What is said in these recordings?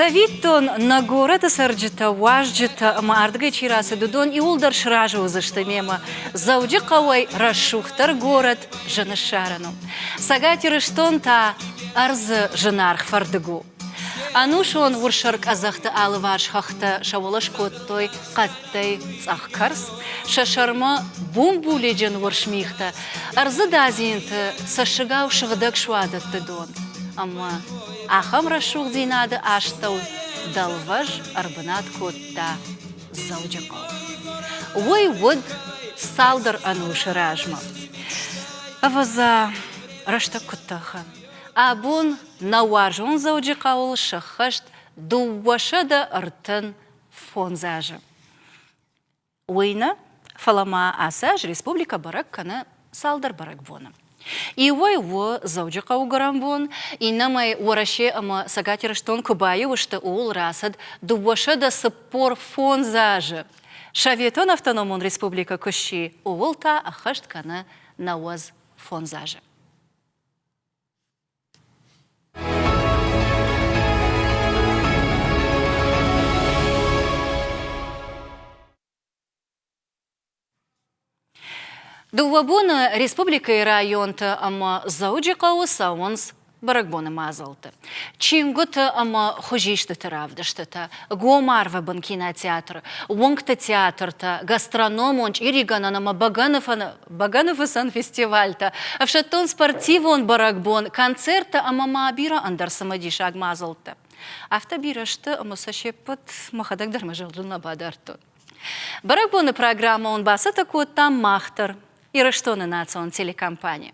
Цӕвиттон, нӕ горӕты цӕрджытӕ, уазджытӕ ӕмӕ ардыгӕй чи рацыд, уыдон иууылдӕр сразы уыдзысты мемӕ. Дзӕуджыхъӕуӕй рӕсугъддӕр горӕт зын ссарӕн у. Цӕгат Ирыстон та ӕрдзы зынаргъ фӕрдыг у. Ӕнусон урссӕр къӕдзӕхты алыварс хӕхтӕ сӕ уӕлӕ скодтой хъӕдтӕй цъӕх кӕрц, сӕ сӕрмӕ бумбулиджын урс мигътӕ, ӕрдзы дадзинты цӕссыгау сыгъдӕг суадӕтты дон. Ӕмӕ ахӕм рӕсугъддзинады астӕу дӕлвӕз ӕрбынат кодта Дзӕуджыхъӕу. Уый уыд цалдӕр ӕнусы размӕ. Ӕвӕдза, рӕстӕг куыд тӕхы. Абон нӕ уарзон Дзӕуджыхъӕуыл сӕххӕст 235 азы. Уый нӕ, фӕлӕ ма ацы аз республикӕ бӕрӕг кӕны цалдӕр бӕрӕгбоны. Иуӕй у Дзӕуджыхъӕуы гуырӕнбон, иннӕмӕй Уӕрӕсе ӕмӕ Цӕгат Ирыстон куы баиу сты, ууыл рацыд 245 азы. Советон автономон республикӕ куы сси, ууыл та ӕххӕст кӕны 95 азы. Дыууӕ боны республикӕйы районты ӕмӕ Дзӕуджыхъӕуы цӕуынц бӕрӕгбоны мадзӕлттӕ. Чингуыты ӕмӕ хуызистыты равдыстытӕ, гом арвы бын кинотеатры, уынгты театртӕ, гастрономон, чъиригӕнӕн ӕмӕ бӕгӕныфыцӕн фестивальтӕ, ӕфсӕддон-спортивон бӕрӕгбон, концерттӕ ӕмӕ ма бирӕ ӕндӕр цымыдисаг мадзӕлттӕ. Афтӕ бирӕ сты, ӕмӕ сӕ се ппӕт мӕхӕдӕг дӕр мӕ зӕрдыл нӕ бадардтон. Бӕрӕгбоны программӕ уын бацӕттӕ кодтам мах дӕр, Ирыстоны национ телекомпани.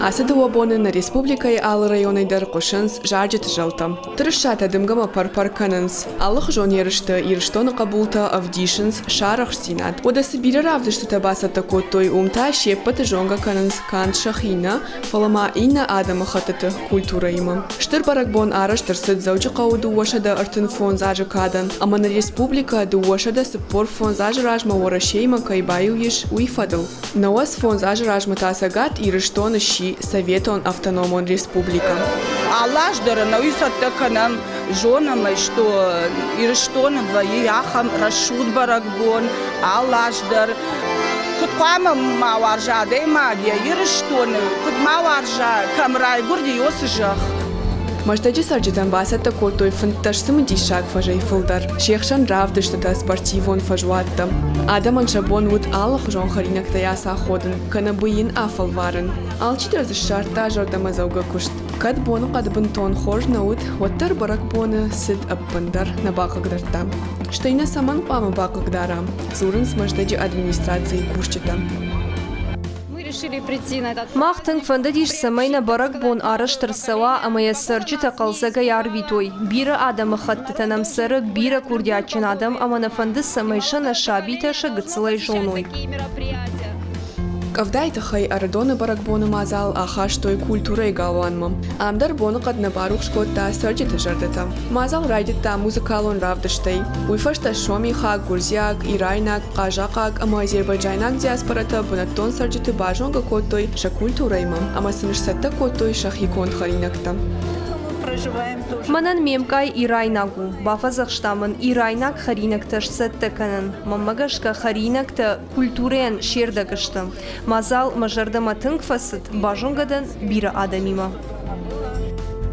Ацы дыууӕ боны нӕ республикӕйы алы районӕй дӕр хъуысынц зарджыты зӕлтӕ. Тырысатӕ дымгӕмӕ пӕр-пӕр кӕнынц. Алыхуызон ерысты Ирыстоны хъӕбултӕ ӕвдисынц сӕ арӕхстдзинад. Уӕдӕ цы бирӕ равдыстытӕ бацӕттӕ кодтой, уым та се ппӕты зонгӕ кӕнынц канд сӕхи нӕ, фӕлӕ ма иннӕ адӕмыхӕттыты культурӕимӕ. Стыр бӕрӕгбон арӕзт ӕрцыд Дзӕуджыхъӕуы 235 азы кадӕн ӕмӕ нӕ республикӕ 245 азы размӕ Уӕрӕсеимӕ кӕй баиу ис, уый фӕдыл. 95 азы размӕ та Цӕгат Ирыстон сси Советон автономон республикӕ. Алы аз дӕр ӕнӕуи цӕттӕ кӕнӕм, зонӕм ӕй, что Ирыстоны вӕййы ахӕм рӕсугъд бӕрӕгбон алы аз дӕр. Куыд хъуамӕ ма уарза адӕймаг йӕ Ирыстоны, куыд ма уарза, кӕм райгуырди, уыцы зӕхх. Мӕздӕджы цӕрджытӕн бацӕттӕ кодтой 15 цымыдисаг фӕзӕй фылдӕр. Се хсӕн равдыстытӕ, спортивон фӕзуӕттӕ. Адӕмӕн сӕ бон уыд алыхуызон хӕринӕгтӕй ацаходын, кӕнӕ быйын афӕлварын. Алчидӕр дзы ссардта зӕрдӕмӕдзӕугӕ куыст. Кӕд боныхъӕд бынтон хорз нӕ уыд, уӕддӕр бӕрӕгбоны цыд ӕппындӕр нӕ бахъыгдардта. Стӕй нӕ цӕмӕн хъуамӕ бахъыгдара, дзурынц Мӕздӕджы администрацийы кусджытӕ. Мах тынг фӕндыдис, цӕмӕй нӕ бӕрӕгбон арӕзт ӕрцӕуа ӕмӕ йӕ цӕрджытӕ хъӕлдзӕгӕй арвитой. Бирӕ адӕмыхӕттытӕ нӕм цӕры, бирӕ курдиатджын адӕм ӕмӕ нӕ фӕнды, цӕмӕй сӕ нӕ сабитӕ сӕ гыццылӕй зоной. Къӕвдайы тыххӕй Ӕрыдоны бӕрӕгбоны мадзал ахастой культурӕйы галуанмӕ. Ам дӕр боныхъӕд нӕ барухс кодта цӕрджыты зӕрдӕтӕ. Мадзал райдыдта музыкалон равдыстӕй. Уый фӕстӕ сомихаг, гуырдзиаг, ирайнаг, хъазахъаг ӕмӕ азербайджайнаг диаспорӕтӕ бынӕттон цӕрджыты базонгӕ кодтой сӕ культурӕимӕ ӕмӕ сын сцӕттӕ кодтой сӕхи конд хӕринӕгтӕ. Мӕнӕн ме мкъай ирайнаг у, бафӕдзӕхста мын ирайнаг хӕринӕгтӕ сцӕттӕ кӕнын. Мӕнмӕ гӕсгӕ хӕринӕгтӕ культурӕйӕн се рдӕг сты. Мадзал мӕ зӕрдӕмӕ тынг фӕцыд, базонгӕ дӕн бирӕ адӕмимӕ.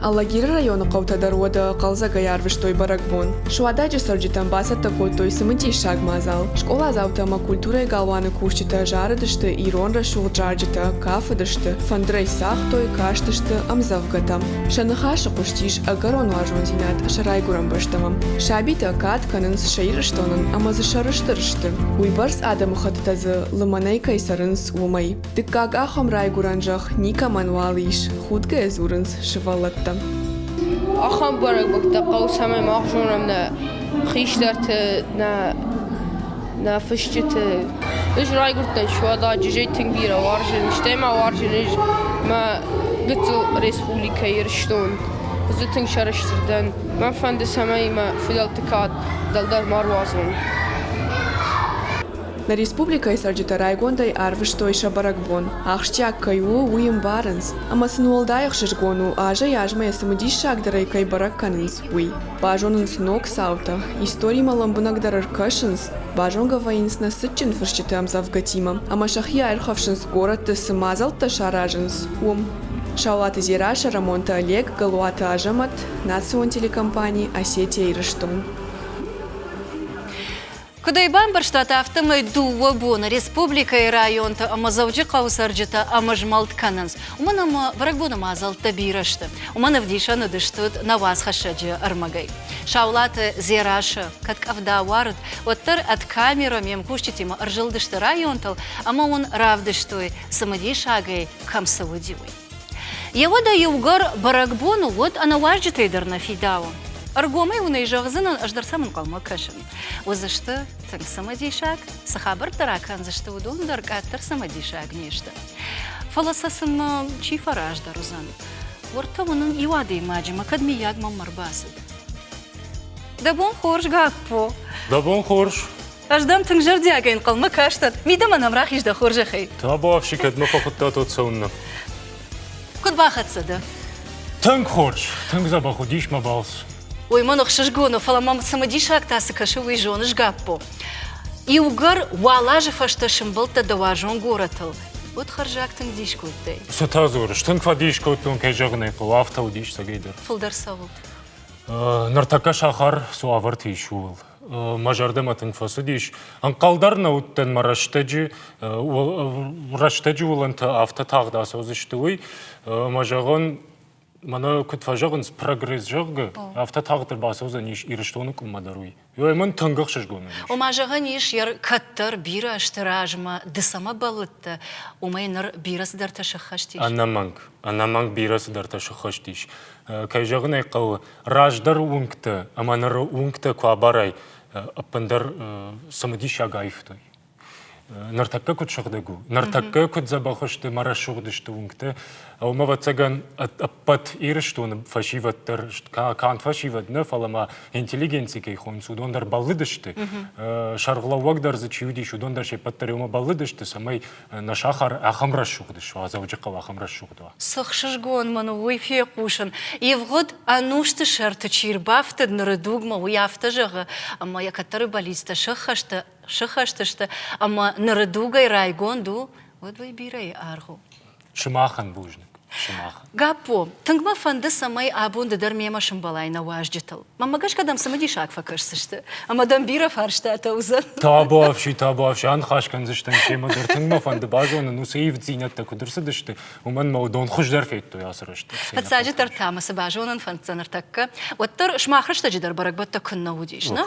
Алагиры районы хъӕутӕ дӕр уӕдӕ хъӕлдзӕгӕй арвыстой бӕрӕгбон. Суададжы цӕрджытӕн бацӕттӕ кодтой цымыдисаг мадзал. Скъоладзаутӕ ӕмӕ культурӕйы галуаны кусджытӕ зарыдысты ирон рӕсугъд зарджытӕ, кафыдысты, фӕндырӕй цагътой, кастысты ӕмдзӕвгӕтӕ. Сӕ ныхасы хъуыстис ӕгӕрон уарзондзинад сӕ райгуырӕн бӕстӕмӕ. Сабитӕ кад кӕнынц сӕ Ирыстонӕн ӕмӕ дзы сӕрыстыр сты, уыйбӕрц адӕмыхӕттытӕ дзы лымӕнӕй кӕй цӕрынц, уымӕй. Дыккаг ахӕм райгуырӕн зӕхх никӕмӕн уал ис, худгӕйӕ дзурынц сывӕллӕттӕ. Ахӕм бӕрӕгбӕттӕ хъӕуы, цӕмӕй мах зонӕм нӕ хистӕрты, нӕ нӕ фысджыты. Ӕз райгуырдтӕн Суададжы, зӕй тынг бирӕ уарзын, стӕй ма уарзын ӕз мӕ гыццыл республикӕ Ирыстон. Ӕз дзы тынг сӕрыстыр дӕн. Мӕн фӕнды, цӕмӕй мӕ фыдӕлты кад дӕлдӕр ма руадзон. Нӕ республикӕйы цӕрджытӕ райгондӕй ӕрвыстой сӕ бӕрӕгбон. Ахсджиаг кӕй у, уый ӕмбарынц, ӕмӕ сын уӕлдай ӕхсызгон у, азӕй-азмӕ йӕ цымыдисагдӕрӕй кӕй бӕрӕг кӕнынц, уый. Базонынц ног цаутӕ, историмӕ лӕмбынӕгдӕр ӕркӕсынц, базонгӕ вӕййынц нӕ цытджын фысджыты ӕмдзӕвгӕтимӕ ӕмӕ сӕхи аирхӕфсынц горӕтты цы мадзӕлттӕ саразынц, уым. Саулаты Дзерассӕ, Рӕмонты Олег, Гӕлуаты Азӕмӕт, национ телекомпани «Осетия-Ирыстон». Куыд ӕй бамбӕрстат, афтӕмӕй дыууӕ боны республикӕйы районты ӕмӕ Дзӕуджыхъӕуы цӕрджытӕ ӕмызмӕлд кӕнынц. Уымӕн ӕмӕ бӕрӕгбоны мадзӕлттӕ бирӕ сты. Уымӕн ӕвдисӕн уыдыстут нӕ уацхӕссӕджы ӕрмӕгӕй. Саулаты Дзерассӕ, кӕд къӕвда уарыд, уӕддӕр ӕд камерӕ ме мкусджытимӕ ӕрзылдысты районтыл ӕмӕ уын равдыстой, цымыдисагӕй кӕм цы уыди, уый. Еуӕдӕ иугӕр бӕрӕгбон у, уӕд ӕнӕуазджытӕй дӕр нӕ фидауы. Ӕргомӕй уын ӕй зӕгъдзынӕн, ӕз дӕр сӕм ӕнхъӕлмӕ кӕсын. Уыдзысты тынг цымыдисаг, цы хабӕрттӕ ракӕндзысты, уыдон дӕр къаддӕр цымыдисаг не сты. Фӕлӕ сӕ цымӕ чи фӕраздӕр уыдзӕн? Уӕртӕ уынын иу адӕймаджы мӕ кӕд миййаг мӕм ӕрбацыд. Дӕ бон хорз, Гаппо! Дӕ бон хорз! Ӕз дӕм тынг зӕрдиагӕй ӕнхъӕлмӕ кастӕн. Мидӕмӕ нӕм рахиз дӕ хорзӕхӕй. Табуафси, кӕдмӕ фӕхуыдтат, уӕд цӕуыннӕ? Куыд бахӕццӕ дӕ? Тынг хорз, тынг дзӕбӕх уыдис мӕ балц. Уый мӕн ӕхсызгон у, фӕлӕ мӕм цымыдисаг та цы кӕсы, уый зоныс, Гаппо? Иугӕр уал азы фӕстӕ сымбӕлдтӕ дӕ уарзон горӕтыл, уӕд хӕрзаг тынг дис кодтай. Цытӕ дзурыс? Тынг фӕдис кодтон, кӕй зӕгъын ӕй хъӕуы, афтӕ уыдис цӕгӕйдӕр. Фылдӕр цӕуыл? Ныртӕккӕ сахар цы уавӕрты ис, ууыл. Мӕ зӕрдӕмӕ тынг фӕцыдис. Ӕнхъӕл дӕр нӕ уыдтӕн мӕ рӕстӕджы, рӕстӕджы уылӕнтӕ афтӕ тагъд ацӕудзысты, уый. Ӕмӕ зӕгъын, мӕнӕ куыд фӕзӕгъынц, прогресс, зӕгъгӕ, афтӕ тагъд ӕрбацӕудзӕнис Ирыстоны къуыммӕ дӕр уый. Ой, мӕн тынг ӕхсызгон уыдис. Ома, зӕгъӕн ис, кӕддӕр бирӕ азты размӕ ды цӕмӕ бӕллыдтӕ, уымӕй ныр бирӕ цыдӕртӕ сӕххӕст ис? Ӕнӕмӕнг, ӕнӕмӕнг бирӕ цыдӕртӕ сӕххӕст ис. Кӕй зӕгъын ӕй хъӕуы, раздӕр уынгтӕ ӕмӕ ныр уынгтӕ куы абарай, ӕппындӕр цымыдисаг аивтой. Ныртӕккӕ куыд сыгъдӕг у, ныртӕккӕ куыд дзӕбӕх сты мӕ рӕсугъд сты уынгтӕ, уымӕ ӕвӕццӕгӕн ӕппӕт Ирыстоны фӕсивӕд дӕр, канд фӕсивӕд нӕ, фӕлӕ ма интеллигенци кӕй хонынц, уыдон дӕр бӕллыдысты. Сӕргълӕууӕг дӕр дзы чи уыдис, уыдон дӕр се ппӕт дӕр иумӕ бӕллыдысты, цӕмӕй нӕ сахар ахӕм рӕсугъд суа, Дзӕуджыхъӕу ахӕм рӕсугъд уа. Цы хсызгон мын у уый фехъусын. Ивгъуыд ӕнусты сӕрты чи рбафтыд ныры дугмӕ, уый афтӕ зӕгъы, ӕмӕ йӕ кӕддӕры бӕллицтӕ сыххӕст сты ӕмӕ ныры дугӕй райгонд у, уӕд уый бирӕйы аргъ у. Сымахӕн бузныг, сымахӕн. Гаппо, тынг мӕ фӕнды, цӕмӕй абон ды дӕр мемӕ сымбӕлай нӕ уазджытыл. Мӕнмӕ гӕсгӕ дӕм цымыдисаг фӕкӕсдзысты ӕмӕ дӕм бирӕ фарстатӕ уыдзӕн. Табуафси, табуафси, аныхас кӕндзыстӕм семӕ дӕр. Тынг мӕ фӕнды базонын, уыцы ивддзинӕдтӕ куыд ӕрцыдысты, уымӕн мӕ уыдон хуыздӕр федтой ацы рӕстӕг. Фыццаджыдӕр та мӕ цы базонын фӕнддзӕн ныртӕккӕ, уӕддӕр сымах рӕстӕджы дӕр бӕрӕгбӕттӕ куыннӕ уыдис, нӕ?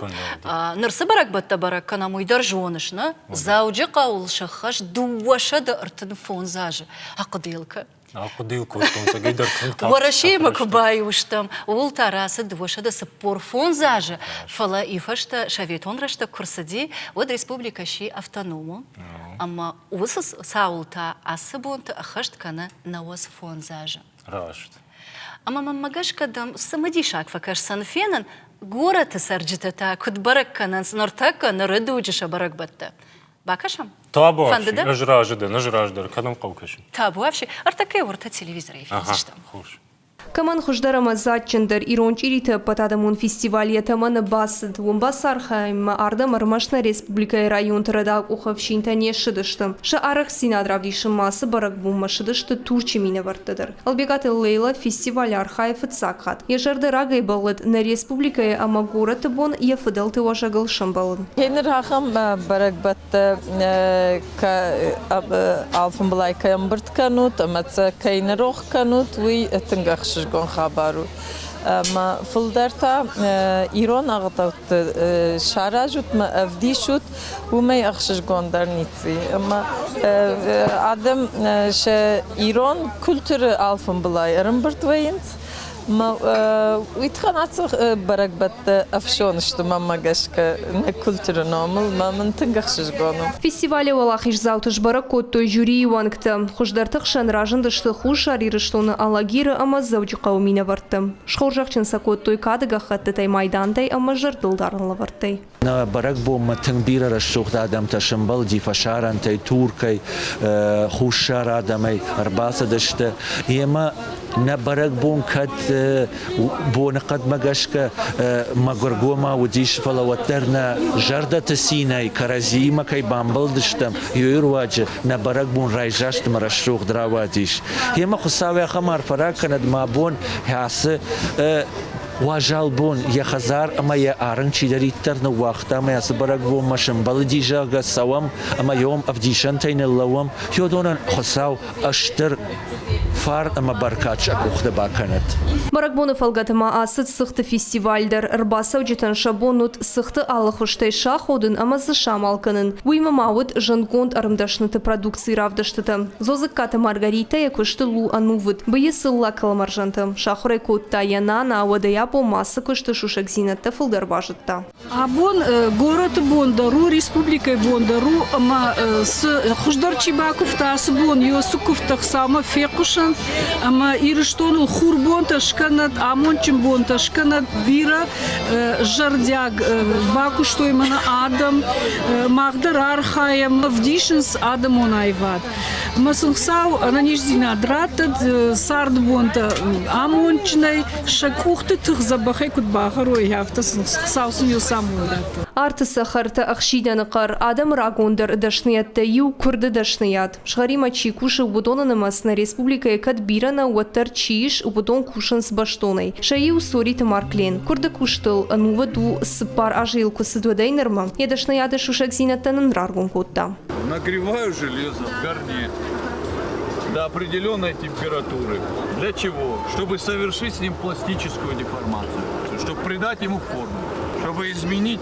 Ныр цы бӕрӕгбӕттӕ бӕрӕг кӕнӕм, уый дӕр зоныс, нӕ? Дзӕуджыхъӕуыл сӕххӕст 235 азы. Ахъуыды йыл кӕн. Ахъуыды йыл кодтон, цӕгӕйдӕр тынг тагъд. Уӕрӕсеимӕ куы баиу стӕм, ууыл та рацыд 245 азы, фӕлӕ и фӕстӕ советон рӕстӕг куы рцыди, уӕд республикӕ сси автономон. Ӕмӕ уыцы цауыл та ацы бонты ӕххӕст кӕны 95 азы. Раст. Ӕмӕ мӕнмӕ гӕсгӕ дӕм цымыдисаг фӕкӕсдзӕн фенын, горӕты цӕрджытӕ та куыд бӕрӕг кӕнынц ныртӕккӕ ныры дуджы сӕ бӕрӕгбӕттӕ. Бакӕсӕм? Табуафси, ӕз разы дӕн, ӕз разы дӕр, кӕдӕм хъӕуы кӕсын? Табуафси, ӕртӕккӕ уӕртӕ телевизорӕй фендзыстӕм. Хорз. Кӕмӕн хуыздӕр ӕмӕ дзаджджындӕр ирон чъириты ӕппӕтадӕмон фестиваль йӕ тӕмӕны бацыд, уым бацархайынмӕ ардӕм ӕрмӕст нӕ республикӕйы районты рӕдаукъух ӕфсинтӕ не ссыдысты. Сӕ арӕхстдзинад равдисынмӕ ацы бӕрӕгбонмӕ ссыдысты Турчы минӕвӕрттӕ дӕр. Ӕлбегаты Лейлӕ фестивалы архайы фыццаг хатт. Йӕ зӕрдӕ рагӕй бӕллыд нӕ республикӕйы ӕмӕ горӕты бон йӕ фыдӕлты уӕзӕгыл сӕмбӕлын. Ныр ахӕм бӕрӕгбӕттӕ алфамбылай кӕй ӕмбырд кӕнут ӕмӕ сӕ кӕй нӕ рох кӕнут, уый тынг ӕхсызгон хабар у. Ӕмӕ фылдӕр та ирон ӕгъдӕутты саразут мӕ ӕвдисут, уымӕй ӕхсызгондӕр ницы. Ӕмӕ адӕм сӕ ирон культурӕ алфамбылай ӕрӕмбырд вӕййынц. Мӕ уый тыххӕн ацы бӕрӕгбӕттӕ ӕфсон сты мӕнмӕ гӕсгӕ нӕ культуры номыл мӕ мын тынг ӕхсызгон у. Фестивалы уӕлахиздзауты сбӕрӕг кодтой жюрийы уӕнгтӕ. Хуыздӕрты хсӕн разындысты Хуссар Ирыстоны Алагиры ӕмӕ Дзӕуджыхъӕуы минӕвӕрттӕ. Схорзӕхджын сӕ кодтой кады гӕххӕттытӕй, майдантӕй ӕмӕ зӕрдылдарӕн лӕвӕрттӕй. Нӕ бӕрӕгбонмӕ тынг бирӕ рӕсугъд адӕмтӕ сӕмбӕлди фӕсарӕнтӕй, Туркӕй, хуссар адӕмӕй ӕрбацыдысты. Емӕ нӕ бӕрӕгбон кӕд боныхъӕдмӕ гӕсгӕ мӕгуыргомау уыдис, фӕлӕ уӕддӕр нӕ зӕрдӕты цинӕй кӕрӕдзиимӕ кӕй бамбӕлдыстӕм, уый руаджы нӕ бӕрӕгбон райдзаст ӕмӕ рӕсугъд рауадис. Емӕ Хуыцау ахӕм арфӕ ракӕнӕд мӕ бон ацы Уазал бон йӕ хӕдзар ӕмӕ йӕ арын чидӕриддӕр ныууагъта ӕмӕ ацы бӕрӕгбонмӕ сӕмбӕлыди, зӕгъгӕ, цӕуӕм ӕмӕ йӕм ӕвдисӕнтӕй ныллӕууӕм, уыдонӕн Хуыцау стыр фарн ӕмӕ бӕркад сӕ къухты бакӕнӕд. Бӕрӕгбоны фӕлгӕты ма ацыд цыхты фестиваль дӕр. Ӕрбацӕуджытӕн сӕ бон уыд цыхты алы хуызтӕй саходын ӕмӕ дзы самал кӕнын. Уыимӕ ма уыд зындгонд ӕрмдӕсныты продукцийы равдыстытӕ. Дзодзыккаты Маргаритӕ йӕ куыстыл у ӕнувыд. Быйы цыллӕ кӕлмӕрзӕнты. Сахуыр ӕй кодта йӕ нана, уӕдӕй абон ма ацы куысты сусӕгдзинӕдтӕ фылдӕр базыдта. Абон горӕты бон дӕр у, республикӕйы бон дӕр у, ӕмӕ цы хуыздӕр чи бакуывта ацы бон, цы куывдтӕ Хуыцаумӕ фехъуысӕнт ӕмӕ Ирыстоныл хурбонтӕ скӕнӕд, амондджын бонтӕ скӕнӕд, бирӕ зӕрдиаг бакуыстой мӕнӕ адӕм, мах дӕр архайӕм, ӕвдисынц адӕмон аивад. Ӕмӕ сын Хуыцау ӕнӕниздзинад раттӕд, царды бонтӕ амондджынӕй, сӕ къухты тых дзӕбӕхӕй куыд бахӕрой, афтӕ сын Хуыцау сын иу самонд раттӕд. Арты цӕхӕртӕ ӕхсидӕны хъӕр, адӕмы рагондӕр дӕсныйӕдтӕй иу куырды дӕсныйад. Згъӕримӕ чи кусы, уыдоны нымӕц нӕ республикӕйы кӕд бирӕ нӕу, уӕддӕр чи ис, уыдон кусынц бӕстонӕй. Сӕ иу Цориты Марклен. Куырды куыстыл ӕнувыд у, цыппар азы йыл куы цыд, уӕдӕй нырмӕ. Йӕ дӕсныйады сусӕгдзинӕдтӕ нын раргом кодта. Нагреваю железо в горне до определенной температуры. Для чего? Чтобы совершить с ним пластическую деформацию, чтобы придать ему форму, чтобы изменить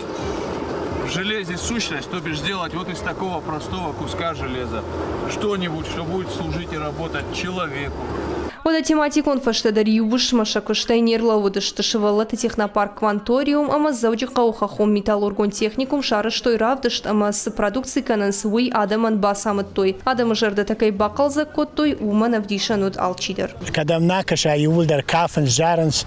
в железе сущность, то бишь сделать вот из такого простого куска железа что-нибудь, что будет служить и работать человеку. Уӕдӕ тематикон фӕстӕдӕр иу уысммӕ сӕ куыстӕй не рлӕууыдысты сывӕллӕтты технопарк «Кванториум» ӕмӕ Дзӕуджыхъӕуы хӕххон металлургон техникум сарӕзтой равдыст ӕмӕ цы продукци кӕнынц, уый адӕмӕн бацамыдтой. Адӕмы зӕрдӕтӕ кӕй бахъӕлдзӕг кодтой, уымӕн ӕвдисӕн уыд алчидӕр. Кӕдӕм нӕ кӕса, иууылдӕр кафынц, зарынц.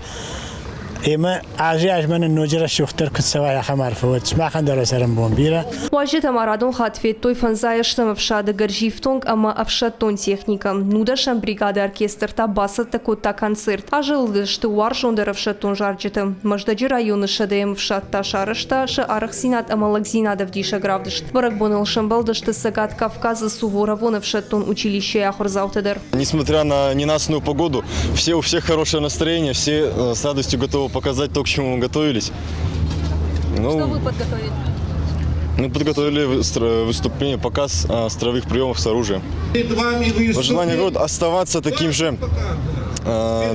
Ӕмӕ азӕй-азмӕ нын ноджы рӕсугъддӕр куыд цӕуа, ахӕм арфӕ уӕд. Сымахӕн дӕр уӕ цӕрӕнбон бирӕ. Уазджытӕ ма радон хатт федтой фӕндзай ӕстӕм ӕфсады гӕрзифтонг ӕмӕ ӕфсӕддон техникӕ. Нудӕсӕм бригады оркестр та бацӕттӕ кодта концерт. Азӕлыдысты уарзондӕр ӕфсӕддон зарджыты. Мӕздӕджы районы сӕдӕйӕм ӕфсад та сарӕзта сӕ арӕхстдзинад ӕмӕ лӕгдзинад ӕвдисӕг равдыст. Бӕрӕгбоныл сӕмбӕлдысты Цӕгат Кавказы Суворовон ӕфсӕддон училищейы ахуырдзаутӕ дӕр. Несмотря на ненастную погоду, все у всех хорошее настроение, все с радостью готовы показать то, к чему мы готовились. Ну, Что вы подготовили? Мы подготовили выступление, показ строевых приемов с оружием. Пожелание города оставаться таким же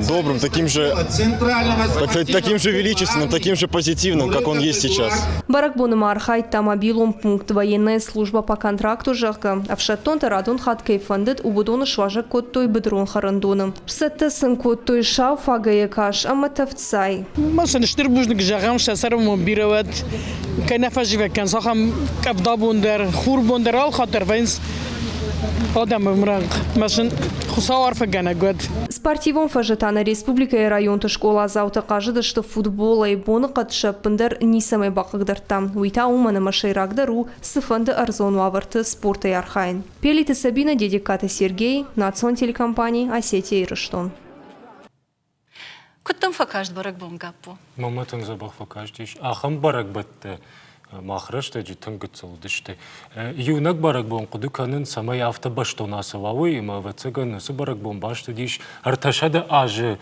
добрым, таким же, так сказать, таким же величественным, таким же позитивным, как он есть сейчас. Бӕрӕгбоны ма архайдта мобилон пункт «Военная служба по контракту», зӕгъгӕ, ӕфсӕддонтӕ радон хатт кӕй фӕндыд, уыдоны суазӕг кодтой быдырон хӕрӕндоны. Сцӕттӕ сын кодтой сау фагӕйы кас ӕмӕ тӕвдцай. Ма сын стыр бузныг зӕгъӕм, сӕ цӕрӕнбон бирӕ уӕд, кӕй нӕ фӕзивӕг кӕнынц, ахӕм къӕвдабон дӕр, хурбон дӕр алхатт дӕр вӕййынц адӕмы мрӕнхъ. Мӕ сын Хуыцау арфӕгӕнӕг уӕд. Спортивон фӕзы та нӕ республикӕйы районты скъоладзаутӕ хъазыдысты футболӕй, боныхъӕд сӕ ӕппындӕр ницӕмӕй бахъыгдардта. Уый та уымӕн ӕмӕ сӕйрагдӕр у цыфӕнды ӕрдзон уавӕрты спортӕй архайын. Пелиты Сабина, Дедегкаты Сергей, национ телекомпани «Осетия-Ирыстон». Куыд дӕм фӕкаст бӕрӕгбон, Гаппо? Мӕнмӕ тынг дзӕбӕх фӕкастис. Ахӕм бӕрӕгбӕттӕ мах рӕстӕджы тынг гыццыл уыдысты. Иунӕг бӕрӕгбон хъуыды кӕнын, цӕмӕй афтӕ бӕстон ацӕуа, уый, ӕмӕ, ӕвӕццӕгӕн, уыцы бӕрӕгбон баст уыдис ӕртӕсӕдӕ азы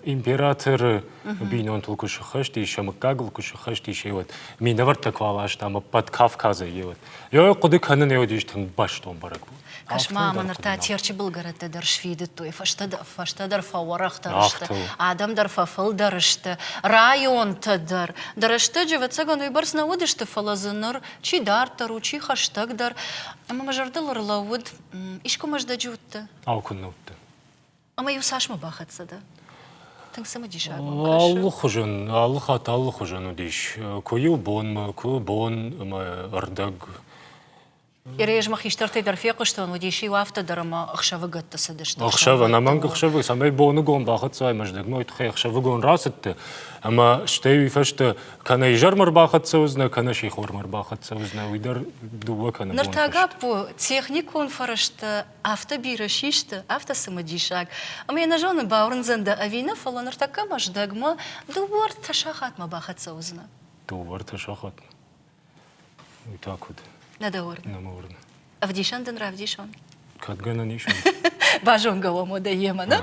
императоры бинонтыл куы сыххӕст ис, сӕ мыггагыл куы сыххӕст ис, уӕд минӕвӕрттӕ куы аластам ӕппӕт Кавказӕй, уӕд. Йӕ хъуыды кӕнын уыдис тынг бӕстон бӕрӕгбон. Кӕс-ма, ӕмӕ ныр та Терчы былгӕрӕттӕ дӕр сфидыдтой, фӕстӕдӕр фӕуӕрӕхдӕр сты, адӕм дӕр фӕфылдӕр сты, районтӕ дӕр. Дӕ рӕстӕджы, ӕвӕццӕгӕн, уыйбӕрц нӕ уыдысты, фӕлӕ дзы ныр чи дарддӕр у, чи хӕстӕгдӕр. Ӕмӕ мӕ зӕрдыл ӕрлӕууыд, искуы Мӕздӕджы уыдтӕ? Ау, куыннӕ уыдтӕ. Ӕмӕ-иу цасмӕ бахӕццӕ дӕ? Тынг цымыдисаг мӕм кӕсы. Алыхуызӕн, алы хатт алыхуызӕн уыдис. Куы-иу бонмӕ, куы бон ӕмӕ ӕрдӕг. Ерезмӕ хистӕртӕй дӕр фехъуыстон, уыдис-иу афтӕ дӕр ӕмӕ ӕхсӕвыгӕтты цыдысты. Ӕхсӕвы, ӕнӕмӕнг ӕхсӕвы, цӕмӕй боныгон бахӕццӕ уай Мӕздӕгмӕ, уый тыххӕй ӕхсӕвыгон рацыдтӕ ӕмӕ стӕй уый фӕстӕ кӕнӕ изӕрмӕ ӕрбахӕццӕ уыдзынӕ, кӕнӕ сихормӕ ӕрбахӕццӕ уыдзынӕ, уый дӕр дыууӕ кӕнӕ Ныр та Гаппо техникон фӕрӕзтӕ афтӕ бирӕ систы, афтӕ цымыдисаг, ӕмӕ йӕ нӕ зонын, бауырндзӕн дӕ ӕви нӕ, фӕлӕ ныртӕккӕ Мӕздӕгмӕ дыууӕ-ӕртӕ сахатмӕ бахӕццӕ уыдзынӕ. Дыууӕ-ӕртӕ сахатмӕ? Уый та куыд? Нӕ дӕ уырны? Нӕ мӕ уырны. Ӕвдисӕн дын равдисон? Кӕд гӕнӕн ис? Базонгӕ уӕм уӕдӕ йемӕ, нӕ?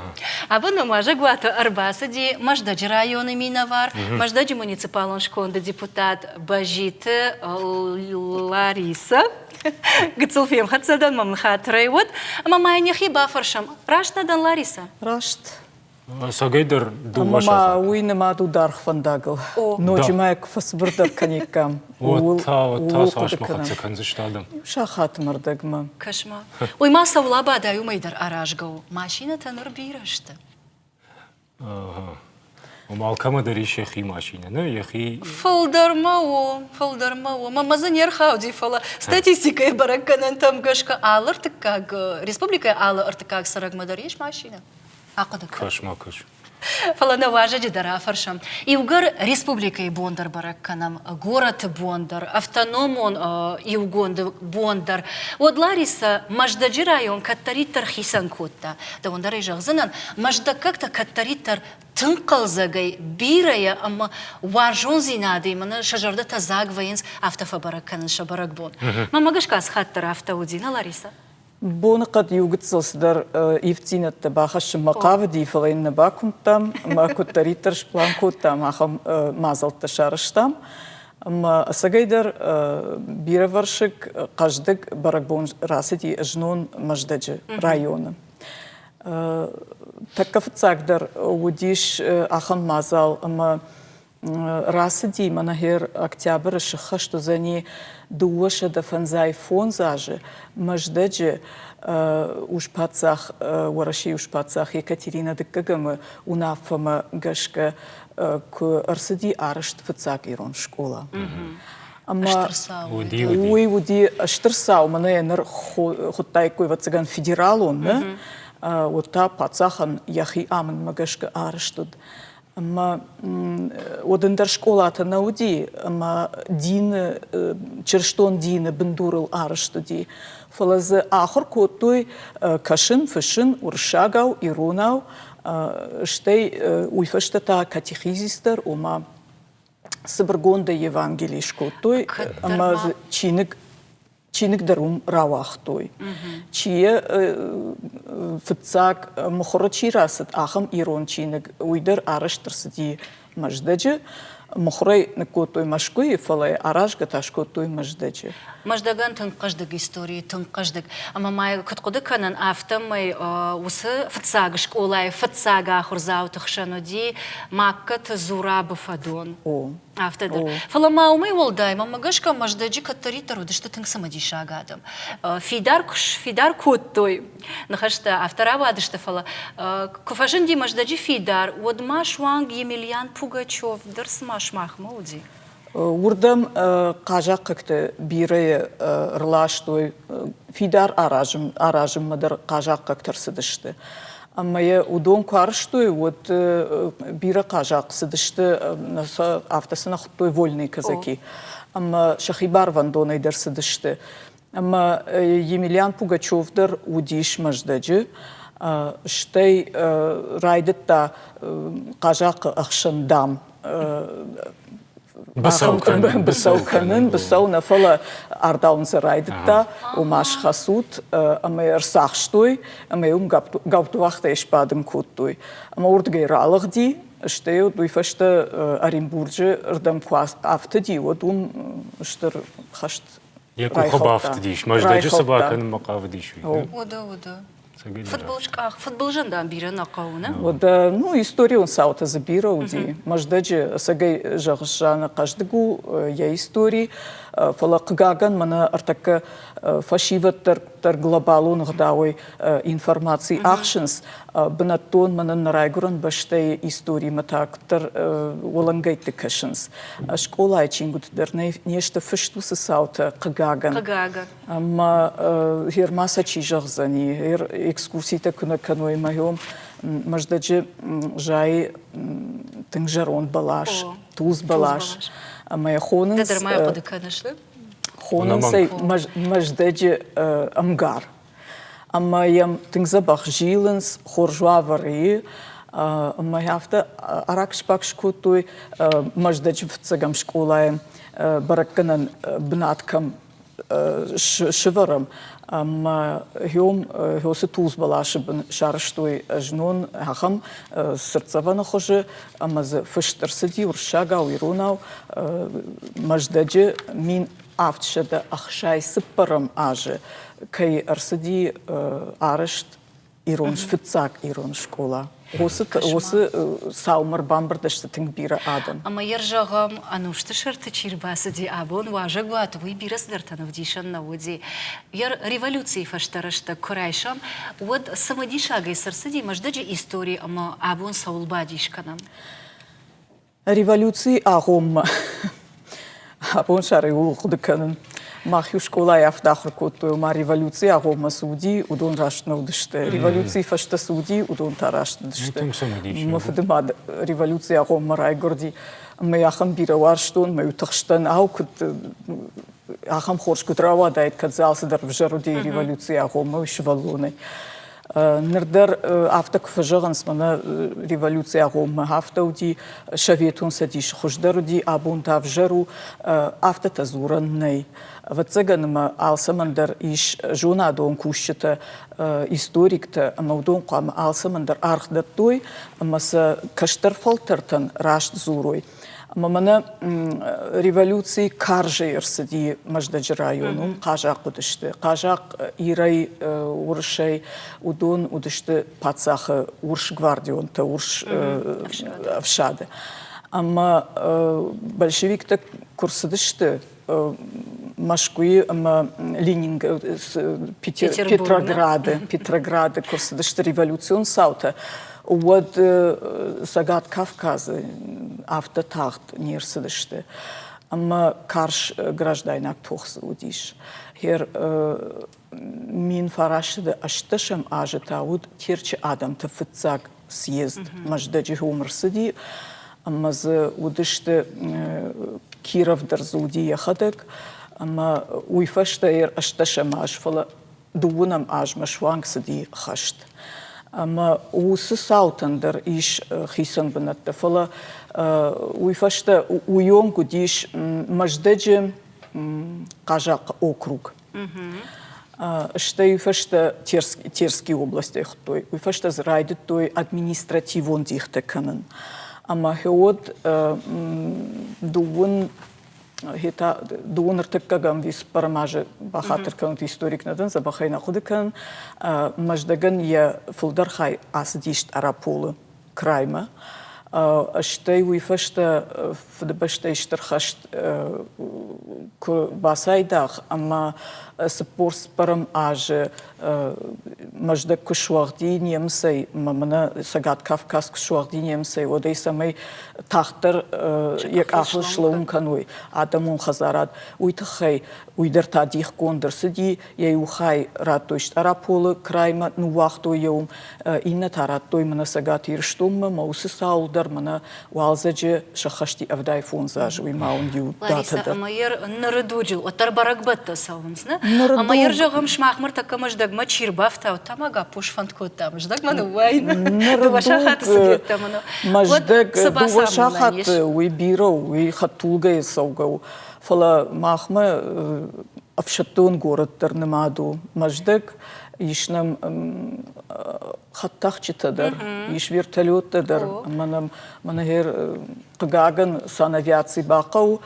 Абон нӕм уазӕгуаты ӕрбацыди Мӕздӕджы районы минӕвар, Мӕздӕджы муниципалон сконды депутат Базиты Ларисӕ. Гыццыл фемхӕццӕ дӕн, мӕм хатырӕй уӕд. Ӕмӕ ма йын йӕхи бафӕрсӕм. Раст нӕ дӕн, Ларисӕ? Раст. Ӕцӕгӕйдӕр дыууӕ Ӕмӕ сахаты. уый нымад у даргъ фӕндагыл. Ноджы ма куы фӕцыбырдӕр кӕниккам, ууыл та, ууыл хъуыды кӕнӕм. кӕндзысты адӕм. Иу сахатмӕ рдӕгмӕ. Кӕс-ма. Уый ма цӕуыл абадай, уымӕй дӕр аразгӕ у. Машинӕтӕ ныр бирӕ сты. Ома алкӕмӕ дӕр ис йӕхи машинӕ, нӕ йӕхи. Фылдӕр ма у, фылдӕр ма у. Мӕ дзы не рхауди, фӕлӕ статистикӕйы бӕрӕггӕнӕнтӕм гӕсгӕ алы ӕртыккаг республикӕйы алы ӕртыккаг цӕрӕгмӕ дӕр ис машинӕ. Ахъуыды кӕн. Кӕс ма кӕс. Фӕлӕ нӕ уазӕджы дӕр афӕрсӕм. Иугӕр республикӕйы бон дӕр бӕрӕг кӕнӕм, горӕты бон дӕр, автономон иугонды бон дӕр, уӕд Ларисӕ Мӕздӕджы район кӕддӕриддӕр хицӕн кодта. Дӕуӕн дӕр ӕй зӕгъдзынӕн, мӕздӕггӕгтӕ кӕддӕриддӕр тынг хъӕлдзӕгӕй, бирӕйӕ ӕмӕ уарзондзинадӕй мӕнӕ сӕ зӕрдӕтӕ дзаг вӕййынц, афтӕ фӕбӕрӕг кӕнынц сӕ бӕрӕгбон. Мӕнмӕ гӕсгӕ ацы хатт дӕр афтӕ уыди, нӕ, Ларисӕ? Боныхъӕд иу гыццыл цыдӕр ивддзинӕдтӕ бахӕссынмӕ хъавыди, фӕлӕ йын нӕ бакуымдтам ӕмӕ куыддӕриддӕр сплан кодтам, ахӕм мадзӕлттӕ сарӕзтам. Ӕмӕ ӕцӕгӕйдӕр бирӕвӕрсыг, хъӕздыг бӕрӕгбон рацыди знон Мӕздӕджы районы. Тӕккӕ фыццагдӕр уыдис ахӕм мадзал, ӕмӕ Рацыди мӕнӕ октябры сыххӕст уыдзӕни 255 азы Мӕздӕджы успаддзах, Уӕрӕсейы успаддзах Екатеринӕ Дыккӕгӕмы уынаффӕмӕ гӕсгӕ куы ӕрцыди арӕзт фыццаг ирон скъола. Ӕмӕ уый уыди стыр цау, мӕнӕ йӕ ныр хуыдтаиккой, ӕвӕццӕгӕн, федералон, нӕ? Уӕд та паддзахӕн йӕхи амындмӕ гӕсгӕ арӕзт уыд. Ӕмӕ уӕд ӕндӕр скъолатӕ нӕ уыди, ӕмӕ дины, чырыстон дины бындурыл арӕзт уыди. Фӕлӕ дзы ахуыр кодтой кӕсын, фыссын уырыссагау, иронау, стӕй уый фӕстӕ та катехизис дӕр, ома цыбыргондӕй Евангели скодтой ӕмӕ дзы чиныг чиныг дӕр уым рауагътой. Чи йӕ фыццаг мыхуыры чи рацыд, ахӕм ирон чиныг, уый дӕр арӕзт ӕрцыди Мӕздӕджы. Мыхуырӕй ныккодтой Мӕскуыйы, фӕлӕ аразгӕ та скодтой Мӕздӕджы. Мӕздӕгӕн тынг хъӕздыг истори, тынг хъӕздыг. Ӕмӕ ма куыд хъуыды кӕнын, афтӕмӕй уыцы фыццаг скъолайы фыццаг ахуырдзауты хсӕн уыди Магкаты Зурабы фӕдон. О. Афтӕ дӕр. Фӕлӕ ма уымӕй уӕлдай, мӕнмӕ гӕсгӕ, Мӕздӕджы кӕддӕриддӕр уыдысты тынг цымыдисаг адӕм. Фидар куы сфидар кодтой, ныхӕстӕ афтӕ рауадысты, фӕлӕ куы фӕзынди Мӕздӕджы фидар, уӕд ма суанг Емельян Пугачев дӕр цыма сымахмӕ уыди. Уырдӕм хъазахъхъӕгты бирӕ рластой, фидар аразынмӕ дӕр хъазахъхъӕгтӕ рцыдысты. Ӕмӕ йӕ уыдон куы арызтой, уӕд бирӕ хъазахъхъ цыдысты, афтӕ сын хуыдтой вольные казаки. Ӕмӕ сӕхи барвӕндонӕй дӕр цыдысты. Ӕмӕ Емельян Пугачев дӕр уыдис Мӕздӕджы, стӕй райдыдта хъазахъхъы ӕхсӕн дам быцӕу кӕнын, быцӕу кӕнын, быцӕу нӕ, фӕлӕ ардауын сӕ райдыдта, ома схӕцут ӕмӕ йӕ ӕрцахстой ӕмӕ йӕ уым гауптвахтӕй сбадын кодтой. Ӕмӕ уырдыгӕй ралыгъди, стӕй уый фӕстӕ Оренбурджы рдӕм куы афтыди, уӕд уым стыр хӕст Йӕ къухы бафтыдис, Мӕздӕджы цы бакӕнынмӕ хъавыдис, уый. Уӕдӕ, уӕдӕ. Фыдбылыз къах, фыдбылызӕн, дам, бирӕ нӕ хъӕуы, нӕ? Уӕдӕ, ну, историон цаутӕ дзы бирӕ уыди. Мӕздӕджы, ӕцӕгӕй зӕгъыс, Жанна, хъӕздыг у йӕ истори. Фӕлӕ хъыгагӕн мӕнӕ ӕртӕккӕ фӕсивӕд дӕр дӕр глобалон ӕгъдауӕй информаци ахсынц. Бынӕттон мӕнӕн нӕ райгуырӕн бӕстӕйы историмӕ та куыддӕр уӕлӕнгӕйтты кӕсынц. Скъолайы чингуыты дӕр не сты фыст уыцы цаутӕ, хъыгагӕн. Хъыгагӕн. Ӕмӕ гъер ма сӕ чи зӕгъдзӕни, гъер экскурситӕ куы нӕ кӕной ӕмӕ гъем Мӕздӕджы зайы тынг зӕронд бӕлас, тулдз бӕлас. Ӕмӕ йӕ хонынц... Ды дӕр ма йӕ хъуыды кӕныс, Хонынц ӕй Мӕздӕджы ӕмгар. Ӕмӕ йӕм тынг дзӕбӕх зилынц, хорз уавӕры и. Ӕмӕ афтӕ арак-спак скодтой Мӕздӕджы фыццӕгӕм скъолайы бӕрӕггӕнӕн бынат кӕм сывӕрӕм ӕмӕ гьом гьоцы тулдз бӕласы бын сарӕзтой знон ахӕм цыртдзӕвӕны хуызы ӕмӕ дзы фыст ӕрцыди уырыссагау, иронау Мӕздӕджы 1764 азы кӕй ӕрцыди арӕзт ирон фыццаг ирон скъола. Уыцы уыцы цаумӕ ӕрбамбырд сты тынг бирӕ адӕм. Ӕмӕ йӕ зӕгъӕм, ӕнусты сӕрты чи рбацыди абон уазӕгуаты, уый бирӕ цыдӕртӕн ӕвдисӕн нӕ уыди. Йӕ революцийы фӕстӕ рӕстӕг куы райсӕм, уӕд цымыдисагӕй цы рцыди Мӕздӕджы истори ӕмӕ абон цӕуыл бадис кӕнӕм? Революцийы агъоммӕ абон сӕрӕй ууыл хъуыды кӕнын. Мах-иу скъолайы афтӕ ахуыр кодтой, ома революцийы агъоммӕ цы уыди, уыдон раст нӕ уыдысты. Революцийы фӕстӕ цы уыди, уыдон та раст уыдысты. Мӕ фыдымад революцийы агъоммӕ райгуырди. Ӕмӕ ахӕм бирӕ уарзтон, мӕ-иу тыхстӕн, ау, куыд ахӕм хорз куыд рауадаид, кӕд дзы алцыдӕр ӕвзӕр уыди революцийы агъоммӕ уый сывӕллонӕй. Ныр дӕр афтӕ куы фӕзӕгъынц, мӕнӕ революцийы агъоммӕ афтӕ уыди, Советон Цӕдис хуыздӕр уыди, абон та ӕвзӕр у, афтӕтӕ дзурӕн нӕй. Ӕвӕццӕгӕн ӕмӕ алцӕмӕн дӕр ис зонадон кусджытӕ, историктӕ, ӕмӕ уыдон хъуамӕ алцӕмӕн дӕр аргъ дӕттой ӕмӕ сӕ кӕстӕр фӕлтӕртӕн раст дзурой. Ӕмӕ мӕнӕ революци карзӕй ӕрцыди Мӕздӕджы район, уым хъазахъхъ уыдысты. Хъазахъхъ Ирӕй, Уырысӕй, уыдон уыдысты паддзахы урс гвардионтӕ, урс ӕфсады. Ӕмӕ большевиктӕ куы рцыдысты Мӕскуыйы ӕмӕ Ленинг Петрограды, Петрограды куы рцыдысты революцион цаутӕ, уӕд Цӕгат Кавказы афтӕ тагъд не рцыдысты. Ӕмӕ карз граждайнаг тох дзы уыдис. Хер 1918 азы та уыд Терчы адӕмты фыццаг съезд Мӕздӕджы уым ӕрцыди, ӕмӕ дзы уыдысты Киров дӕр дзы уыди йӕхӕдӕг, ӕмӕ уый фӕстӕ ӕстдӕсӕм аз, фӕлӕ дыууынӕм азмӕ суанг цыди хӕст. Ӕмӕ уыцы цаутӕн дӕр ис хицӕн бынӕттӕ, фӕлӕ уый фӕстӕ уыйонг уыдис Мӕздӕджы Хъазахъхъы округ. Стӕй уый фӕстӕ Терский областӕй хуыдтой. Уый фӕстӕ дзы райдыдтой административон дихтӕ кӕнын. Ӕмӕ уӕд дыууын дыууын ӕртыккӕгӕм цыппӕрӕм азы бахатыр кӕнут, историк нӕ дӕн, дзӕбӕхӕй нӕ хъуыды кӕнын, Мӕздӕгӕн йӕ фылдӕр хай ацыдис Стъараполы краймӕ. Стӕй уый фӕстӕ Фыдыбӕстӕйы Стыр хӕст куы бацайдагъ ӕмӕ 44 азы Мӕздӕг куы суӕгъди немыцӕй, ӕмӕ мӕнӕ Цӕгат Кавказ куы суӕгъди немыцӕй, уӕд ӕй цӕмӕй тагъддӕр йӕ къахыл слӕууын кӕной адӕмон хӕдзарад, уый тыххӕй уый дӕр та дихгонд ӕрцыди, йӕ иу хай радтой Стъараполы краймӕ, ныууагътой йӕ уым, иннӕ та радтой мӕнӕ Цӕгат Ирыстонмӕ, мӕ уыцы цауыл дӕр мӕнӕ уалдзӕджы сӕххӕсти 75 азы, уый ма уын иу датӕ дӕр. Ӕмӕ йӕ ныры дуджы уӕддӕр бӕрӕгбӕттӕ цӕуынц, нӕ? Ӕмӕ йӕ зӕгъӕм, сымах ныртӕккӕ Мӕздӕгмӕ чи рбафтауд, та ма Гаппо сфӕнд кодта Мӕздӕгмӕ ныууайын. Дыууӕ сахаты цыд йеддӕмӕ. Мӕздӕг дыууӕ сахаты уый бирӕ у, уый хӕдтулгӕйы цӕугӕ у. Фӕлӕ махмӕ ӕфсӕддон горӕт дӕр нымад у Мӕздӕг. Ис нӕм. хӕдтӕхджытӕ дӕр, ис вертолеттӕ дӕр. Ӕмӕ нӕм мӕнӕ гъер хъыгагӕн санавиаци бахъӕуы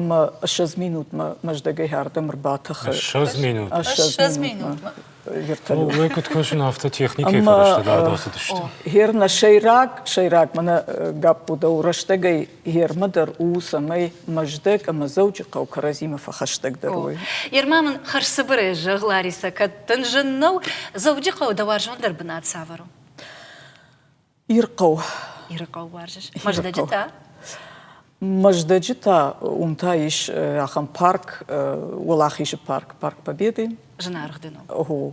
ӕмӕ 20 минутмӕ Мӕздӕгӕй ардӕм ӕрбатӕхы. 20 минут? 20 минутмӕ. Вертолет. Уый куыд кӕсын, афтӕ техникӕйы фӕрӕзтӕ дард ацыдысты. Гъер нӕ сӕйраг, сӕйраг мӕнӕ гӕппудау рӕстӕгӕй гъермӕ дӕр у, цӕмӕй Мӕздӕг ӕмӕ Дзӕуджыхъӕу кӕрӕдзимӕ фӕхӕстӕгдӕр уой. Ерма мын хӕрзцыбырӕй зӕгъ, Ларисӕ, кӕд дын зын нӕу, Дзӕуджыхъӕуы дӕ уарзондӕр бынат цавӕр у? Ирыхъӕу. Ирыхъӕу уарзыс? Мӕздӕджы та? Мӕздӕджы та уым та ис ахӕм парк, Уӕлахизы парк, парк Победы. Зынаргъ дын у. Ого.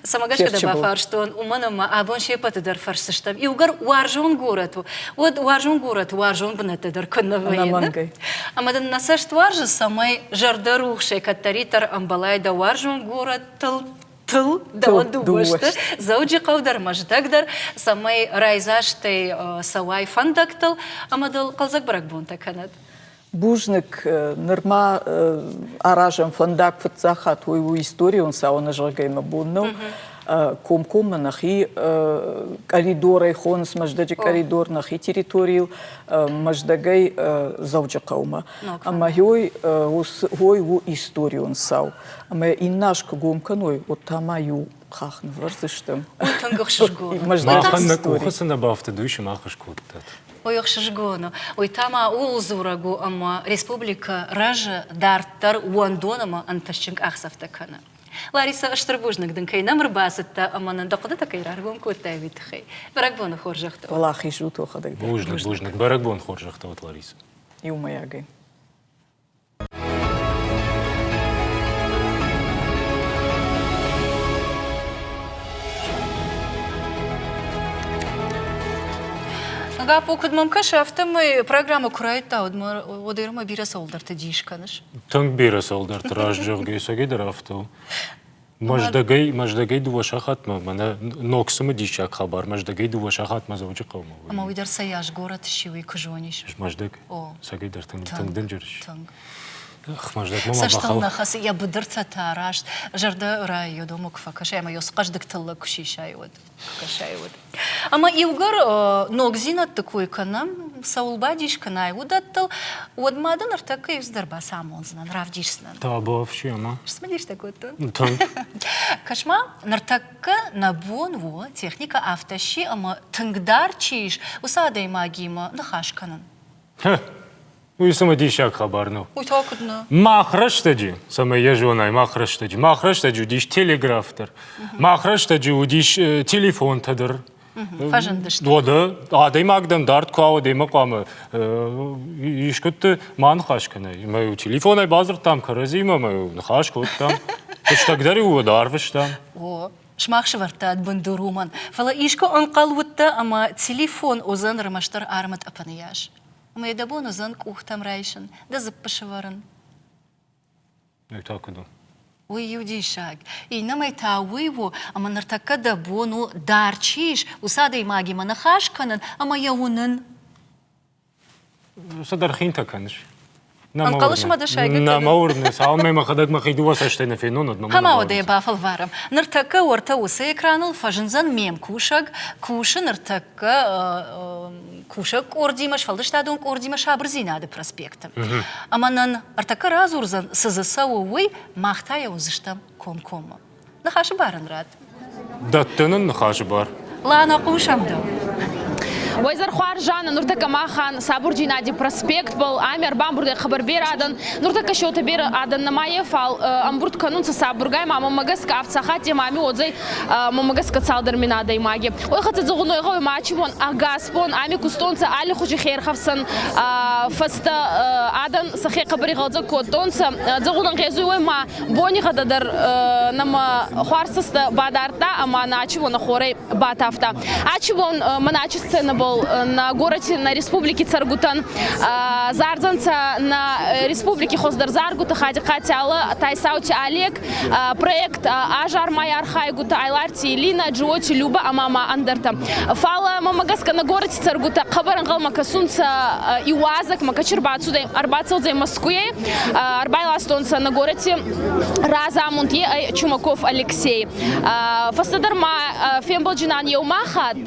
Цӕмӕ гӕсгӕ дӕ бафарстон, уымӕн ӕмӕ абон се ппӕты дӕр фӕрсдзыстӕм. Иугӕр уарзон горӕт у, уӕд уарзон горӕты уарзон бынӕттӕ дӕр куыннӕ вӕййы. Ӕнӕмӕнгӕй. Ӕмӕ дын нӕ цӕст уарзы, цӕмӕй зӕрдӕрухсӕй кӕддӕриддӕр ӕмбӕлай дӕ уарзон горӕтыл, тыл дӕуӕн дыууӕ сты, Дзӕуджыхъӕу дӕр, Мӕздӕг дӕр, цӕмӕй райдзастӕй цӕуай фӕндӕгтыл ӕмӕ дыл хъӕлдзӕг бӕрӕгбонтӕ кӕнӕд. Бузныг. Нырма аразӕм фӕндаг фыццаг хатт, уый у историон цау, ӕнӕзӕгъгӕ мӕ бон нӕу. Комкоммӕ нӕхи къӕридорӕй хонынц Мӕздӕджы къӕридор нӕхи территорийыл, Мӕздӕгӕй Дзӕуджыхъӕумӕ. Ӕмӕ уой у историон цау. Ӕмӕ иннӕ аз куы гом кӕной, уӕд та ма иу хахх нывӕрдзыстӕм. Уый тынг ӕхсызгон. Махӕн нӕ къухы цы нӕ бафтыд, уый сымах скодтат. Уый ӕхсызгон у. Уый та ма ууыл дзурӕг у, ӕмӕ республикӕ рӕзы, дарддӕр уӕндон ӕмӕ ӕнтыстджын къахдзӕфтӕ кӕны. Ларисӕ, стыр бузныг дын, кӕй нӕм ӕрбацыдтӕ ӕмӕ нын дӕ хъуыдытӕ кӕй раргом кодтай, уый тыххӕй. Бӕрӕгбоны хорзӕхтӕ. Уӕлахиз ут уӕхӕдӕг дӕр. Бузныг, бузныг. Бӕрӕгбон хорзӕхтӕ уӕд, Ларисӕ. Иумӕйагӕй. Гаппо, куыд мӕм кӕсы, афтӕмӕй программӕ куы райдыдта, уӕд ӕрмӕ бирӕ цӕуылдӕрты дис кӕныс. Тынг бирӕ цӕуылдӕрты раст зӕгъгӕ, цӕгӕйдӕр афтӕ у. Мӕздӕгӕй, Мӕздӕгӕй дыууӕ сахатмӕ, мӕнӕ ног цымыдисаг хабар, Мӕздӕгӕй дыууӕ сахатмӕ Дзӕуджыхъӕумӕ. Ӕмӕ уый дӕр цӕйас горӕт сси, уый куы зонис. Мӕздӕг? О. Цӕгӕйдӕр тынг, тынг дынджыр сси. Тынг. Мӕздӕгмӕ ма Цӕстыл нӕ хӕцы, йӕ быдыртӕ та раст, зӕрдӕ райы йӕ домы куы фӕкӕсай ӕмӕ йӕ хъӕздыг тыллӕг куы сисай, уӕд. Куы уӕд. Ӕмӕ иугӕр ногдзинӕдты кой кӕнӕм, цӕуыл бадис кӕнай, уыдӕттыл, уӕд ма дын ӕртӕккӕ иу цыдӕр бацамондзынӕн, равдисдзынӕн. Табуафси ӕмӕ? Сцымыдистӕ кодтон. Тынг. Кӕс-ма, ныртӕккӕ нӕ бон у, техникӕ афтӕ сси ӕмӕ тынгдӕр чи ис, уыцы адӕймагимӕ ныхас кӕнын. Уый цымыдисаг хабар нӕу. Уый та куыд нӕ? Мах рӕстӕджы, цӕмӕй йӕ зонай, мах рӕстӕджы, мах рӕстӕджы уыдис телеграф дӕр, мах рӕстӕджы уыдис телефонтӕ дӕр. Фӕзындысты. Уӕдӕ адӕймаг дӕм дард куы ауад, ӕмӕ хъуамӕ искуыдты ма ныхас кӕнай. Ӕмӕ-иу телефонӕй бадзырдтам кӕрӕдзимӕ, ӕмӕ-иу ныхас кодтам. Фыстӕг дӕр-иу уӕд арвыстам. О, сымах сӕвӕрдтат бындур уымӕн. Фӕлӕ искуы ӕнхъӕл уыдтӕ, ӕмӕ телефон уыдзӕн ӕрмӕстдӕр армытъӕпӕны йас. Ӕмӕ йӕ дӕ бон уыдзӕн къухтӕм райсын, дӕ дзыппы сӕвӕрын. Уый та куыд у? Уый иу диссаг. Иннӕмӕй та уый у, ӕмӕ ныртӕккӕ дӕ бон у, дард чи ис, уыцы адӕймагимӕ ныхас кӕнын ӕмӕ йӕ уынын. Цыдӕр хинтӕ кӕныс. Ӕнхъӕлыс мӕ дӕ сайгӕ Нӕ мӕ уырны, цалынмӕ мӕхӕдӕг мӕхи дыууӕ цӕстӕй нӕ фенон, уӕдмӕ мӕ Ӕмӕ уӕдӕ йӕ бафӕлварӕм. Ныртӕккӕ уӕртӕ уыцы экраныл фӕзындзӕн ме мкусӕг, кусы ныртӕккӕ кусӕг къордимӕ, сфӕлдыстадон къордимӕ Сабырдзинады проспекты. Ӕмӕ нын ӕртӕккӕ радзурдзӕн, цы дзы цӕуы, уый, мах та йӕ уындзыстӕм комкоммӕ. Ныхасы бар ын ратт. Дӕтты нын ныхасы бар. Лана, хъусӕм дӕу. Уӕзӕр хуарз Жанна, нуртӕккӕ махӕн Сабурдзийнади проспектбӕл ами ӕрбамбурдӕй хъӕбӕр берӕ адӕн. Нуртӕккӕ си уотӕ берӕ адӕн нӕма е, фал ӕмбурд кӕнунцӕ сабургай, ма мӕмӕ гӕсгӕ авд сахаттемӕ ами уодзӕй мӕмӕ гӕсгӕ цалдӕр мин адӕймаги. Уой хӕццӕ зӕгъун гъӕуй ма бон ӕгас бон ами кустонцӕ аллихузи херхӕфсӕн фӕстӕ адӕн сӕхе хъӕбӕр игъӕлдзӕг кодтонцӕ. Зӕгъун ӕнгъезуй уой ма Бонигъӕдӕ дӕр нӕмӕ хуарз цӕстӕ бадардта ӕма нӕ ачи бон хорӕй батавта. Ачи бон мӕн ачи сценӕбӕл бонбӕл нӕ горӕти, нӕ республики цӕргутӕн зардзӕнцӕ нӕ республики хуӕздӕр заргутӕ Хадихъати Алла, Тайсаути Олег, проект Азар-май архайгутӕ Айларти Элина, Джиоти Люба ӕма ма ӕндӕртӕ. Фал мӕмӕ гӕсгӕ нӕ горӕти цӕргутӕ хъӕбӕр ӕнгъӕлмӕ кӕсунцӕ иуазӕгмӕ, кӕци ӕрбацудӕй, ӕрбацӕудзӕй Мӕскуйӕй, ӕрбайластонцӕ нӕ горӕти разамунд е ӕй Чумаков Алексей. Фӕстӕдӕр ма фембӕлджинан еума хатт.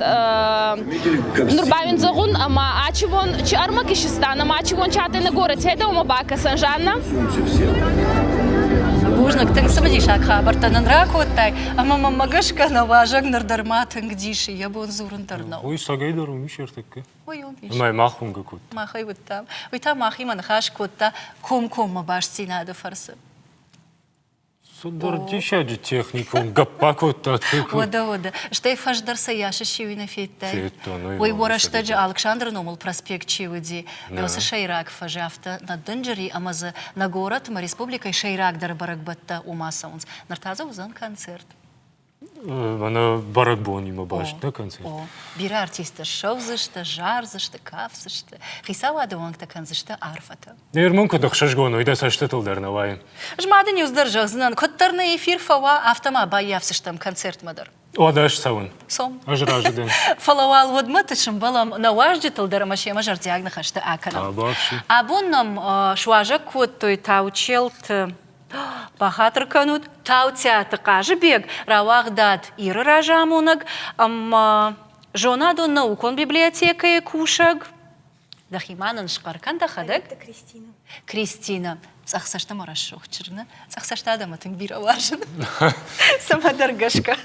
Нур ба уин зӕгъун, ӕма ачибон чи ӕрмӕг исистан, ӕма ачибон чатӕй нӕ горӕти дӕумӕ бакӕсӕн, Жанна? Бузныг, тынг цымыдисаг хабӕрттӕ нын ракодтай, ӕмӕ мӕнмӕ гӕсгӕ нӕ уазӕг ныр дӕр ма тынг дисы, йӕ бон дзурын дӕр нӕу. Уый цӕгӕйдӕр уым ис ӕртӕккӕ. Уый уым ис. Ӕмӕ мах уынгӕ кодта. Мах ӕй уыдтам. Уый та махимӕ ныхас кодта комкоммӕ бастдзинады фӕрцы. Цыдӕр диссаджы техникон гӕпп бакодта. Уӕдӕ, уӕдӕ. Стӕй фӕздӕр цӕйас сси, уый нӕ федтай? Федтон. Уый уӕрӕстӕджы Алыксандры номыл проспект чи уыди, уыцы сӕйраг фӕзы афтӕ нӕ дынджыр и ӕмӕ дзы нӕ горӕтмӕ республикӕйы сӕйрагдӕр бӕрӕгбӕттӕ уымӕ цӕуынц. Ныр та дзы уыдзӕн концерт. Мӕнӕ бӕрӕгбонимӕ баст нӕ концерт. О, бирӕ артисттӕ ссӕудзысты, зардзысты, кафдзысты, хицауады уӕнгтӕ кӕндзысты арфӕтӕ. Ныр мын куыд ӕхсызгон, уый дӕ цӕстытыл дӕр нӕ уайы. Ӕз ма дын иу дӕр зӕгъдзынӕн, куыддӕр нӕ эфир фӕуа, афтӕ ма баййафдзыстӕм концертмӕ дӕр. Уӕдӕ ӕз цӕуын. Цом. Ӕз разы дӕн. Фӕлӕ уал уӕдмӕ сымбӕлӕм нӕ уазджытыл дӕр ӕмӕ семӕ зӕрдиаг ныхӕстӕ акӕнӕм. Абон нӕм суазӕг кодтой Таучелты Бахатыр кӕнут, Таутиаты Хъазыбег, рауагъдад Иры разамонӕг ӕмӕ зонадон-наукон библиотекӕйы кусӕг. Дӕхимӕ нын схъӕр кӕн дӕхӕдӕг. Кристина. Кристина. Цъӕх цӕстӕмӕ рӕсугъд чызг, нӕ? Цъӕх цӕст адӕмы тынг бирӕ уарзын. Цӕмӕдӕр гӕсгӕ.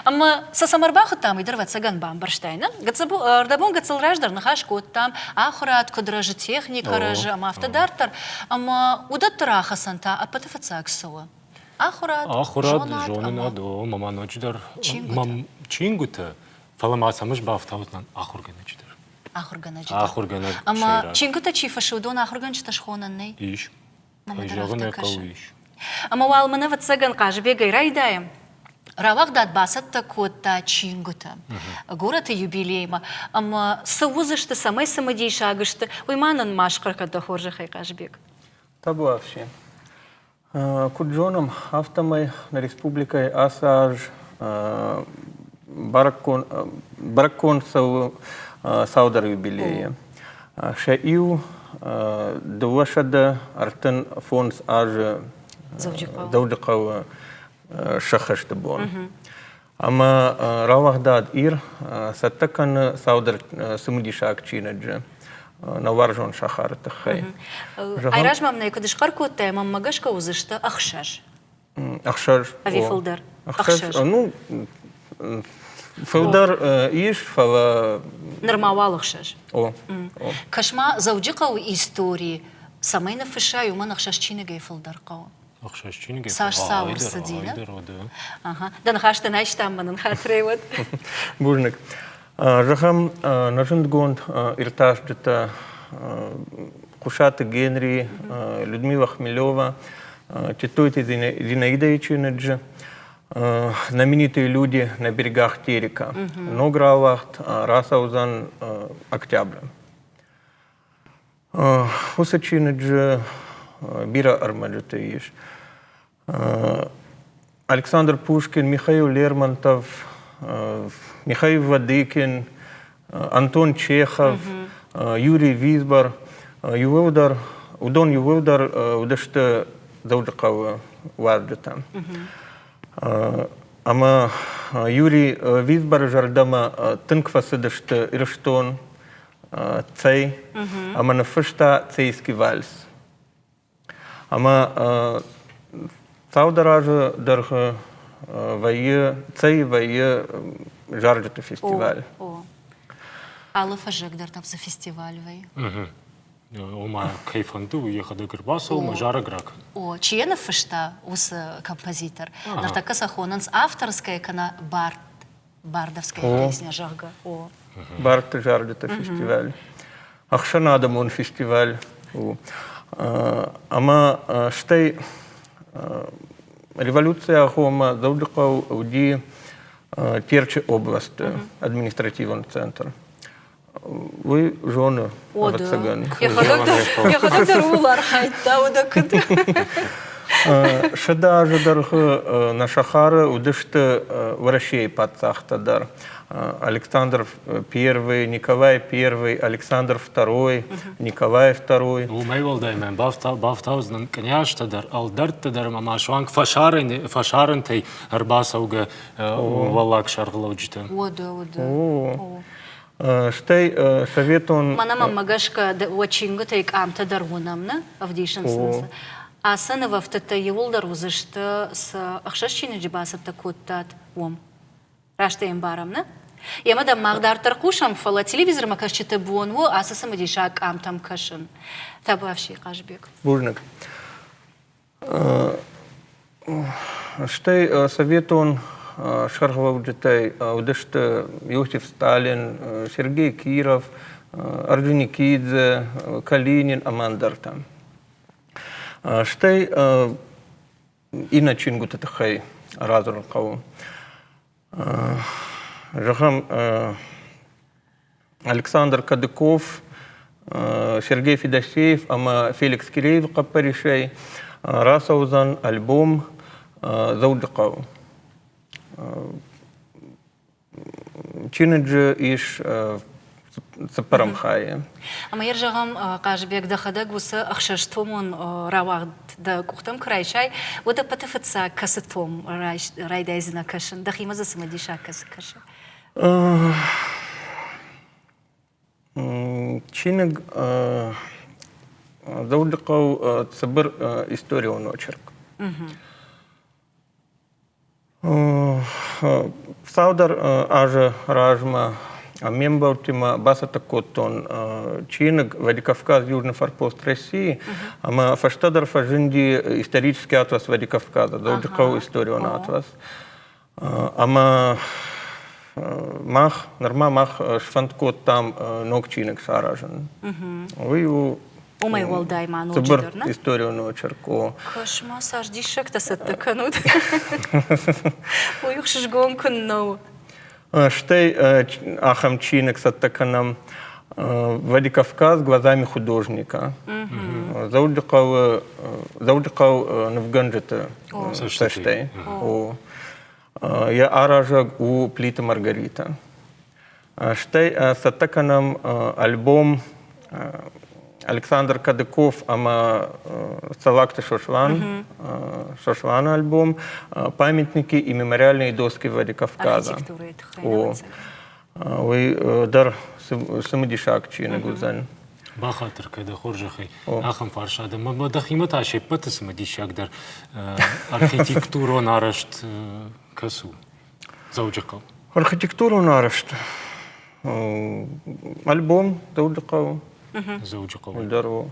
Ӕмӕ сӕ цӕмӕ ӕрбахуыдтам, уый дӕр ӕвӕццӕгӕн бамбӕрстай, нӕ? Ӕрдӕбон гыццыл раздӕр ныхас кодтам, ахуырад куыд рӕзы, техникӕ рӕзы ӕмӕ афтӕ дарддӕр. Ӕмӕ уыдӕтты рахӕцӕн та ӕппӕты фыццаг цы у? Ахуырад, Ахуырад, зонынад, о, мӕ ма ноджыдӕр чингуытӕ, фӕлӕ ма сӕм ӕз бафтаудзынӕн ахуыргӕнӕджы дӕр. Ахуыргӕнӕджы дӕр. Ахуыргӕнӕг Ӕмӕ чингуытӕ чи фыссы, уыдон ахуыргӕнджытӕ схонӕн нӕй? Ис. Кӕй зӕгъын ӕй хъӕуы, ис. Ӕмӕ уал мын, ӕвӕццӕгӕн, Хъазыбегӕй райдайӕм. Рауагъдад бацӕттӕ кодта чингуытӕ горӕты юбилеймӕ. Ӕмӕ цы уыдзысты, цӕмӕй цымыдисаг сты, уый ма нын ма схъӕр кӕн дӕ хорзӕхӕй, Хъазыбег. Табуафси. Куыд зонӕм, афтӕмӕй нӕ республикӕйы ацы аз бӕрӕггонд цӕуы цалдӕр юбилейы. Сӕ иу 235 азы Дзӕуджыхъӕуы сӕххӕсты бон. Ӕмӕ рауагъдад Ир цӕттӕ кӕны цалдӕр цымыдисаг чиныджы нӕ уарзон сахары тыххӕй. Айразмӕ мын ӕй куыд схъӕр кодтай, мӕнмӕ гӕсгӕ уыдзысты ӕхсӕз. Ӕхсӕз. Ӕви фылдӕр? Ӕхсӕз. Ну, фылдӕр ис, фӕлӕ... Нырма уал ӕхсӕз. О. Кӕс-ма, Дзӕуджыхъӕуы истори цӕмӕй ныффыссай, уымӕн ӕхсӕз чиныгӕй фылдӕр хъӕуы. Ӕхсӕз чиныгӕй Цас цау ӕрцыди, нӕ? Ага. Дӕ ныхӕстӕ нӕ айстам мӕнӕн хатырӕй уӕд. Бузныг. Зӕгъӕм, нӕ зындгонд иртасджытӕ Хъуысаты Генри, Людмила Хмелева, Титойты Зинаидайы чиныджы «Знаменитые люди на берегах Терека». Ног рауагъд рацӕудзӕн октябры. Уыцы чиныджы бирӕ ӕрмӕджытӕ ис. Александр Пушкин, Михаил Лермонтов, Михаил Вадыкин, Антон Чехов, Юрий Визбор иууылдӕр, уыдон иууылдӕр уыдысты Дзӕуджыхъӕуы уазджытӕ. Ӕмӕ Юрий Визборы зӕрдӕмӕ тынг фӕцыдысты Ирыстон, Цӕй ӕмӕ ныффыста Цейский вальс. Ӕмӕ цалдӕр азы дӕргъы вӕййы Цӕй вӕййы зарджыты фестиваль. О, Алы фӕззӕг дӕр там цы фестиваль вӕййы. Ома, кӕй фӕнды, уый йӕхӕдӕг ӕрбацӕуы ӕмӕ зарӕг ракӕны. О, чи йӕ ныффыста, уыцы композитор. Ныртӕккӕ сӕ хонынц авторская кӕнӕ бард Бардовская песня, зӕгъгӕ. О. Бардты зарджыты фестиваль. Ӕхсӕнадӕмон фестиваль у. Ӕмӕ стӕй революцийы агъоммӕ Дзӕуджыхъӕу уыди Терчы областы административон центр. Уый зоны, ӕвӕццӕгӕн. Йӕхӕдӕг дӕр ууыл архайдта, уӕдӕ куыд? 100 азы дӕргъы нӕ сахары уыдысты Уӕрӕсейы паддзӕхтӕ дӕр. Александр I, Николай I, Александр II, Николай II. Уымӕй уӕлдай мӕм бафтаудзынӕн кънйазтӕ дӕр, ӕлдӕрттӕ дӕр ӕмӕ ма суанг фӕсарӕнтӕй ӕрбацӕугӕ уӕллаг сӕргълӕуджытӕ. Уӕдӕ, уӕдӕ. Стӕй советон... Мӕнӕ мӕнмӕ гӕсгӕ уӕ чингуытӕй къамтӕ дӕр уынӕм, нӕ? Ӕвдисынц нын сӕ. Ацы нывӕфтыдтӕ иууылдӕр уыдзысты, цы ӕхсӕз чиныджы бацӕттӕ кодтат, уым. Раст ӕй ӕмбарӕм, нӕ? Емӕ дӕм мах дарддӕр хъусӕм, фӕлӕ телевизормӕ кӕсджыты бон у ацы цымыдисаг къамтӕм кӕсын. Табуафси, Хъазбег. Бузныг. Стӕй советон сӕргълӕуджытӕй уыдысты Иосиф Сталин, Сергей Киров, Орджоникидзе, Калинин ӕмӕ ӕндӕртӕ. Стӕй иннӕ чингуыты тыххӕй радзурын хъӕуы. Зӕгъӕм, Александр Кадыков, Сергей Федосеев ӕмӕ Феликс Киреевы хъӕппӕрисӕй рацӕудзӕн альбом Дзӕуджыхъӕуы. Чиныджы ис цыппӕрӕм хайы. Ӕмӕ йӕ зӕгъӕм, Хъазыбег, дӕхӕдӕг уыцы ӕхсӕзтомон рауагъд дӕ къухтӕм куы райсай, уӕд ӕппӕты фыццаг кӕцы том райдайдзынӕ кӕсын? Дӕхимӕ дзы цымыдисаг кӕцы кӕсы? Чиныг Дзӕуджыхъӕу цыбыр историон очерк. Цалдӕр азы размӕ ме мбӕлттимӕ бацӕттӕ кодтон чиныг «Владикавказ. Южный форпост России», ӕмӕ фӕстӕдӕр фӕзынди исторический атлас Владикавказа, Дзӕуджыхъӕуы историон атлас. Ӕмӕ мах, нырма мах сфӕнд кодтам ног чиныг саразын. Уый у Уымӕй уӕлдай ма ноджыдӕр, нӕ? Историон очерк, о. Кӕс-ма, цас диссӕгтӕ цӕттӕ кӕнут. Уый ӕхсызгон куыннӕ у. Стӕй ахӕм чиныг цӕттӕ кӕнӕм Владикавказ глазами художника. Дзӕуджыхъӕуы Дзӕуджыхъӕу нывгӕнджыты цӕстӕй. Йӕ аразӕг у Плиты Маргарита. Стӕй цӕттӕ кӕнӕм альбом Александр Кадыков ӕмӕ Цӕллагты Сослан, Сосланы альбом «Памятники и мемориальные доски Владикавказа». О, уый дӕр цымыдисаг чиныг уыдзӕн. Бахатыр кӕ дӕ хорзӕхӕй ахӕм фарста дӕ. Мӕ дӕхимӕ та се ппӕты цымыдисагдӕр архитектурон арӕзт кӕцы у? Дзӕуджыхъӕу. Архитектурон арӕзт. Альбом Дзӕуджыхъӕу. Дзӕуджыхъӕу. Дӕр у.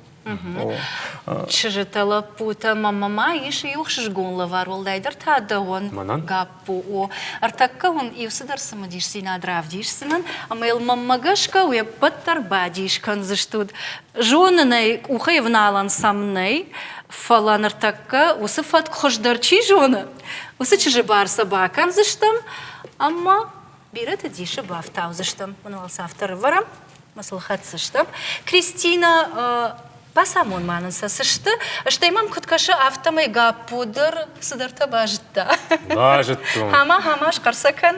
Чызджытӕ, лӕппутӕ, мӕ ис иу ӕхсызгон лӕвар, уӕлдайдӕр та дӕуӕн, Гаппо. О, ӕртӕккӕ уын иу цыдӕр цымыдисдзинад равдисдзынӕн, ӕмӕ йыл мӕнмӕ гӕсгӕ уе ппӕт дӕр бадис кӕндзыстут. Зонын ӕй, къухӕй ӕвналӕн сӕм нӕй, фӕлӕ ныртӕккӕ уыцы фӕтк хуыздӕр чи зоны, Уыцы чызджы бар сӕ бакӕндзыстӕм ӕмӕ бирӕты дисы бафтаудзыстӕм. Мын уал сӕ афтӕ рывӕрӕм ӕмӕ сыл хӕцдзыстӕм. Кристина, бацамон ма нын сӕ цы сты, стӕй мӕм куыд кӕсы, афтӕмӕй Гаппо дӕр цыдӕртӕ базыдта. Базыдтон. Хама, хама, схъӕр сӕ кӕн.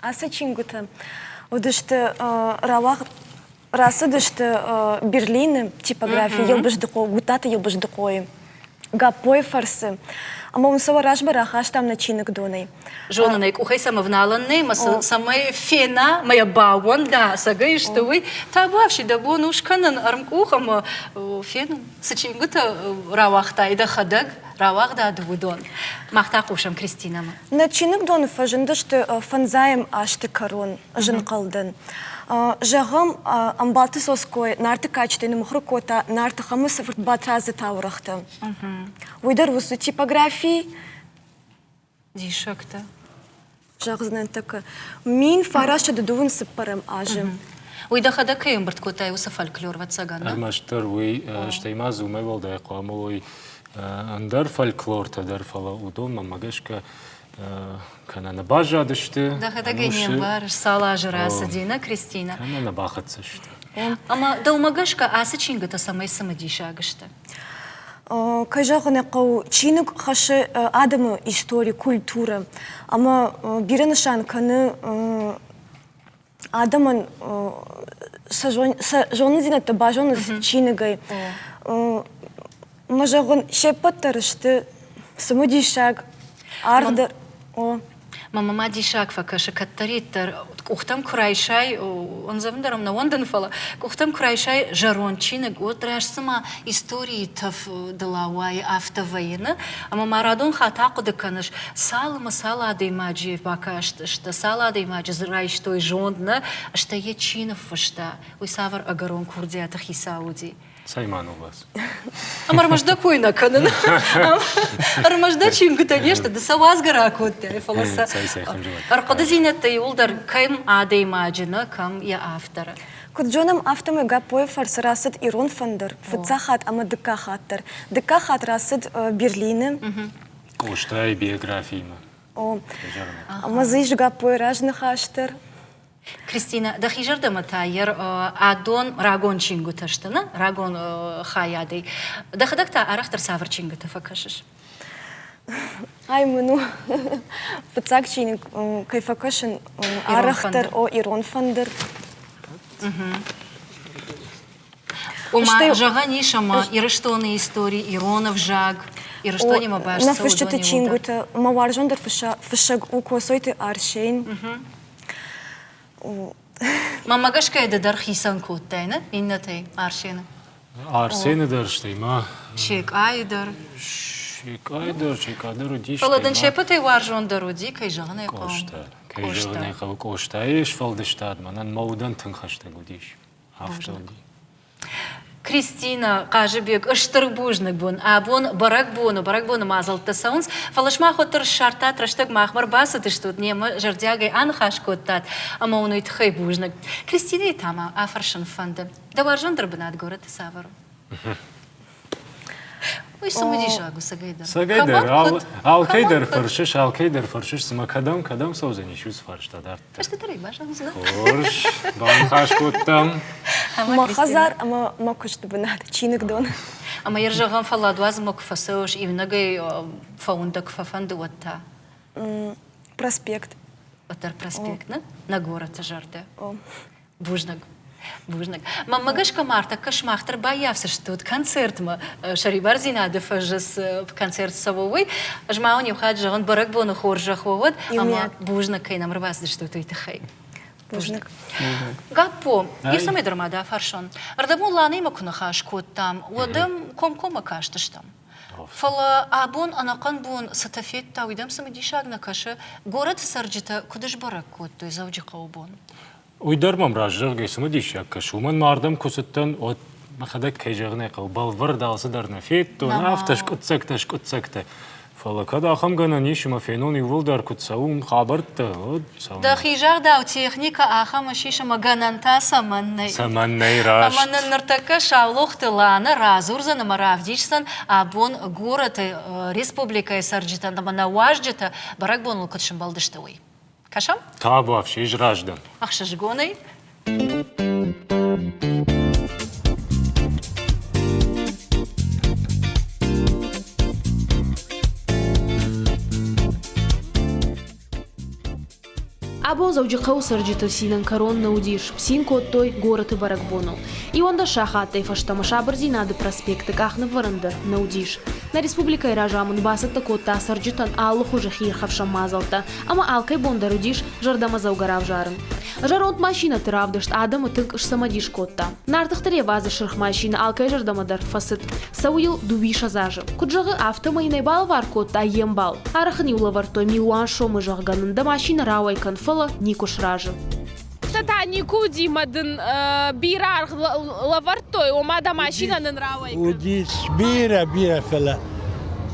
Ацы чингуытӕ уыдысты рауагъд рацыдысты Берлины типографи Елбыздыхъо, Гуттаты Елбыздыхъойы Гаппойы фӕрцы. Ӕмӕ уын сӕ уӕ размӕ рахастам нӕ чиныгдонӕй. Зонын ӕй, къухӕй сӕм ӕвналӕн нӕй, ӕмӕ цӕмӕй фена, мӕ йӕ баууӕнда, ӕцӕгӕй сты, уый. Табуафси, дӕ бон у скӕнын ӕрмкъух ӕмӕ фенын, цы чингуытӕ рауагътай дӕхӕдӕг, рауагъдады уыдон. Мах та хъусӕм Кристинӕмӕ. Нӕ чиныгдоны фӕзындысты фӕндзайӕм азты кӕрон зынхъӕлдӕн. Зӕгъӕм, Ӕмбалты Цоцкойы Нарты кадджытӕй ныммыхуыр кодта Нарты Хӕмыцы фырт Батрадзы таурӕгътӕ. Уый дӕр уыцы типографи. Диссӕгтӕ. Зӕгъдзынӕн тӕккӕ 1924 цыппӕрӕм азы. Уый дӕхӕдӕг кӕй ӕмбырд кодтай, уыцы фольклор, ӕвӕццӕгӕн? Ӕрмӕстдӕр уый, стӕй ма дзы уымӕй уӕлдай хъуамӕ уой ӕндӕр фольклортӕ дӕр, фӕлӕ уыдонмӕ мӕ гӕсгӕ. Кӕнӕ нӕ баззадысты. Дӕхӕдӕг ӕй не мбарыс, цал азы рацыди, нӕ, Кристинӕ? Кӕнӕ нӕ бахӕццӕ сты. Ӕмӕ дӕумӕ гӕсгӕ ацы чингуытӕ цӕмӕй цымыдисаг сты? Кӕй зӕгъын ӕй хъӕуы, чиныг хӕссы адӕмы истори, культурӕ ӕмӕ бирӕ нысан кӕны адӕмӕн сӕ зонындзинӕдтӕ базонынц чиныгӕй. Мӕ зӕгъын, се ппӕт дӕр сты цымыдисаг, аргъдӕр. Мӕнмӕ ма диссаг фӕкӕсы, кӕддӕриддӕр къухтӕм куы райсай, ӕндзӕвын дӕр ӕм нӕ уӕндын, фӕлӕ къухтӕм куы райсай зӕронд чиныг, уӕд раст цыма историйы тӕф дыл ауайы, афтӕ вӕййы, нӕ? Ӕмӕ ма радон хатт ахъуыды кӕныс, цал ӕмӕ цал адӕймаджы бакастысты, цал адӕймаджы дзы райстой зонд, нӕ? Стӕй йӕ чи ныффыста, уый цавӕр ӕгӕрон курдиаты хицау уыди? Цӕй ма ныууадз. Ӕмӕ ӕрмӕст дӕ кой нӕ кӕнын. Ӕрмӕст дӕ чингуытӕ не сты, ды сӕ уадзгӕ ракодтай, фӕлӕ сӕ ӕрхъуыдыдзинӕдтӕ иууылдӕр кӕм адӕймаджы, нӕ кӕм йӕ авторы. Куыд зонӕм, афтӕмӕй Гаппойы фӕрцы рацыд ирон фӕндыр фыццаг хатт ӕмӕ дыккаг хатт дӕр. Дыккаг хатт рацыд Берлины. Къостайы биографиимӕ. О, ӕмӕ дзы ис Гаппойы разныхас дӕр. Кристина, дӕхи зӕрдӕмӕ та йӕ адон рагон чингуытӕ сты, нӕ? Рагон хайадӕй. Дӕхӕдӕг та арӕхдӕр цавӕр чингуытӕ фӕкӕсыс? Ай мын у фыццаг чиныг кӕй фӕкӕсын, арӕхдӕр о ирон фӕндыр. Ома, зӕгъӕн ис, ӕмӕ Ирыстоны истори, ирон ӕвзаг, Ирыстонимӕ баст Нӕ фысджыты чингуытӕ, мӕ уарзондӕр фыссӕг у Коцойты Арсен. Мӕнмӕ гӕсгӕ ды дӕр хицӕн кодтай, нӕ, иннӕтӕй Арсены? Арсены дӕр, стӕй ма... Секъайы дӕр. Секъайы дӕр, Секъа дӕр уыди. Фӕлӕ дын се ппӕтӕй уарзондӕр уыди, кӕй зӕгъын ӕй хъӕуы. Къоста. Кӕй зӕгъын ӕй хъӕуы, Къостайы сфӕлдыстад мӕнӕн мӕ удӕн тынг хӕстӕг уыдис. Афтӕ уыди. Кристина, Хъазыбег, стыр бузныг уын. Абон бӕрӕгбоны, бӕрӕгбоны мадзӕлттӕ цӕуынц, фӕлӕ сымах уӕддӕр ссардтат рӕстӕг махмӕ ӕрбацыдыстут, немӕ зӕрдиагӕй аныхас кодтат, ӕмӕ уын уый тыххӕй бузныг. Кристинӕйы та ма афӕрсын фӕнды. Дӕ уарзондӕр бынат горӕты цавӕр у? Уый цымыдисаг у цӕгӕйдӕр. Цӕгӕйдӕр, алкӕй дӕр фӕрсыс, алкӕй дӕр фӕрсыс, цымӕ кӕдӕм, кӕдӕм цӕудзӕнис уыцы фарста дарддӕр. Фӕстӕдӕр ӕй базондзынӕ. Хорз, баныхас кодтам. Мӕ хӕдзар ӕмӕ мӕ куысты бынат, чиныгдон. Ӕмӕ йӕ зӕгъӕм, фӕлладуадзынмӕ куы фӕцӕуыс, иунӕгӕй фӕуын дӕ куы фӕфӕнды, уӕд та? Проспект. Уӕддӕр проспект, нӕ? Нӕ горӕты зӕрдӕ. Бузныг. Бузныг. Мӕнмӕ гӕсгӕ ма ӕртӕккӕ сымах дӕр баййафдзыстут концертмӕ, сӕрибардзинады фӕзы цы концерт цӕуы, уый. Ӕз ма уын иу хатт зӕгъын, бӕрӕгбоны хорзӕх уӕ уӕд, ӕмӕ бузныг, кӕй нӕм ӕрбацыдыстут, уый тыххӕй. Бузныг. Гаппо, иу цӕмӕйдӕр ма дӕ афарсон. Ӕрдӕбон Ланӕимӕ куы ныхас кодтам, уӕд ӕм комкоммӕ кастыстӕм. Фӕлӕ абон ӕнӕхъӕн бон цытӕ федта, уый дӕм цымыдисаг нӕ кӕсы? Горӕты цӕрджытӕ куыд сбӕрӕг кодтой Дзӕуджыхъӕуы бон? Уый дӕр мӕм раззӕгъгӕ цымыдисаг кӕсы. Уымӕн ма ардӕм куы цыдтӕн, уӕд мӕхӕдӕг кӕй зӕгъын ӕй хъӕуы, бӕлвырд алцыдӕр нӕ федтон, афтӕ скъуыддзӕгтӕ, скъуыддзӕгтӕ. Фӕлӕ кӕд ахӕм гӕнӕн ис ӕмӕ фенон иууылдӕр куыд цӕуы, хабӕрттӕ, уӕд цӕуын. Дӕхи загъдау, техникӕ ахӕм ссис ӕмӕ гӕнӕнтӕ цӕмӕн нӕй. Цӕмӕн нӕй, раст. Ӕмӕ нын ныртӕккӕ Саулохты Ланӕ радзурдзӕн ӕмӕ равдисдзӕн абон горӕты республикӕйы цӕрджытӕн ӕмӕ нӕ уазджытӕ бӕрӕгбоныл куыд сӕмбӕлдысты, уый. Кӕсӕм? Табуафси, ӕз раздӕн. Ӕхсызгонӕй. Абон Дзӕуджыхъӕуы цӕрджыты цинӕн кӕрон нӕ уыдис. Цин кодтой горӕты бӕрӕгбоныл. 11 сахаттӕй фӕстӕмӕ Сабырдзинады проспекты къахнывӕрӕн дӕр нӕ уыдис. Нӕ республикӕйы разамынд бацӕттӕ кодта цӕрджытӕн алы хуызы хиирхӕфсӕн мадзӕлттӕ ӕмӕ алкӕй бон дӕр уыдис зӕрдӕмӕдзӕугӕ равзарын. Зӕронд машинӕты равдыст адӕмы тынг сцымыдис кодта. Нартыхты Ревазы сырх машинӕ алкӕй зӕрдӕмӕ дӕр фӕцыд. Цӕуы йыл дыууиссӕдз азы. Куыд зӕгъы, афтӕмӕй йын ӕй балӕвар кодта йе мбал. Арӕх ын-иу лӕвӕрдтой милуан сомы, зӕгъгӕ нын дӕ машинӕ рауӕй кӕн, фӕлӕ никуы сразы. Та никуы уыди мӕ дын бирӕ аргъ лӕвӕрдтой, ома дӕ машинӕ нын рауӕй кӕн. Уыдис бирӕ, бирӕ, фӕлӕ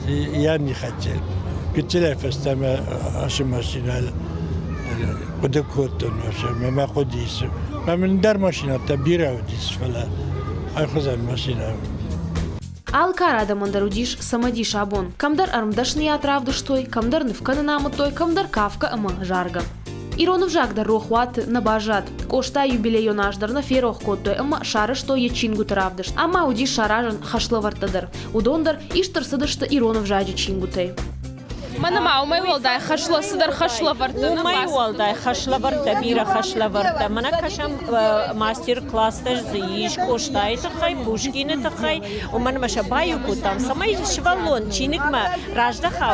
я не хотел. Гыццылӕй фӕстӕмӕ ацы машинӕ хъуыды кодтон, мӕ мӕ хъуыдис. Мӕ мын дӕр машинӕтӕ бирӕ уыдис, фӕлӕ ай хуызӕн машинӕ. Алы кары адӕмӕн дӕр уыдис цымыдис абон. Кӕмдӕр ӕрмдӕсныйад равдыстой, кӕмдӕр нывкӕнын амыдтой, кӕмдӕр кафгӕ ӕмӕ заргӕ. Ирон ӕвзаг дӕр рохуаты нӕ баззад. Къостайы юбилейон аз дӕр нӕ ферох кодтой ӕмӕ сарӕзтой йӕ чингуыты равдыст. Ӕмӕ уыдис саразӕн хӕслӕвӕрдтӕ дӕр. Уыдон дӕр ист ӕрцыдысты ирон ӕвзаджы чингуытӕй. Мӕнӕ ма уымӕй уӕлдай хӕслӕ цыдӕр хӕслӕвӕрдтӕ Уымӕй уӕлдай хӕслӕвӕрдтӕ, бирӕ хӕслӕвӕрдтӕ. Мӕнӕ кӕсӕм мастер-класстӕ дзы ис Къостайы тыххӕй, Пушкины тыххӕй. Уымӕн ӕмӕ сӕ баиу кодтам, цӕмӕй сывӕллон чиныгмӕ раздӕха.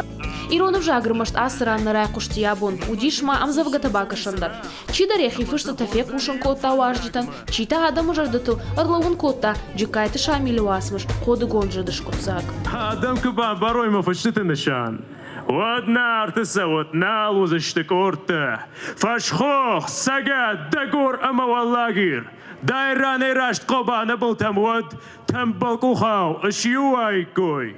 Ирон ӕвзаг ӕрмӕст ацы ран нӕ райхъуысти абон. Уыдис ма ӕмдзӕвгӕтӕ бакӕсӕн дӕр. Чидӕр йӕхи фыстытӕ фехъусын кодта уазджытӕн, чи та адӕмы зӕрдӕтыл ӕрлӕууын кодта Джыккайты Шамилы уацмыс «Хъодыгонд зӕды скъуыддзаг». Адӕм куы бамбарой мӕ фыстыты нысан, уӕд Нарты цӕуӕт нал уыдзысты къордтӕ. Фӕсхох, Цӕгат, Дӕгор ӕмӕ Уӕллагир. Дайранӕй раст Хъобаны былтӕм уӕд тӕмбыл къухау ысиу уаиккой.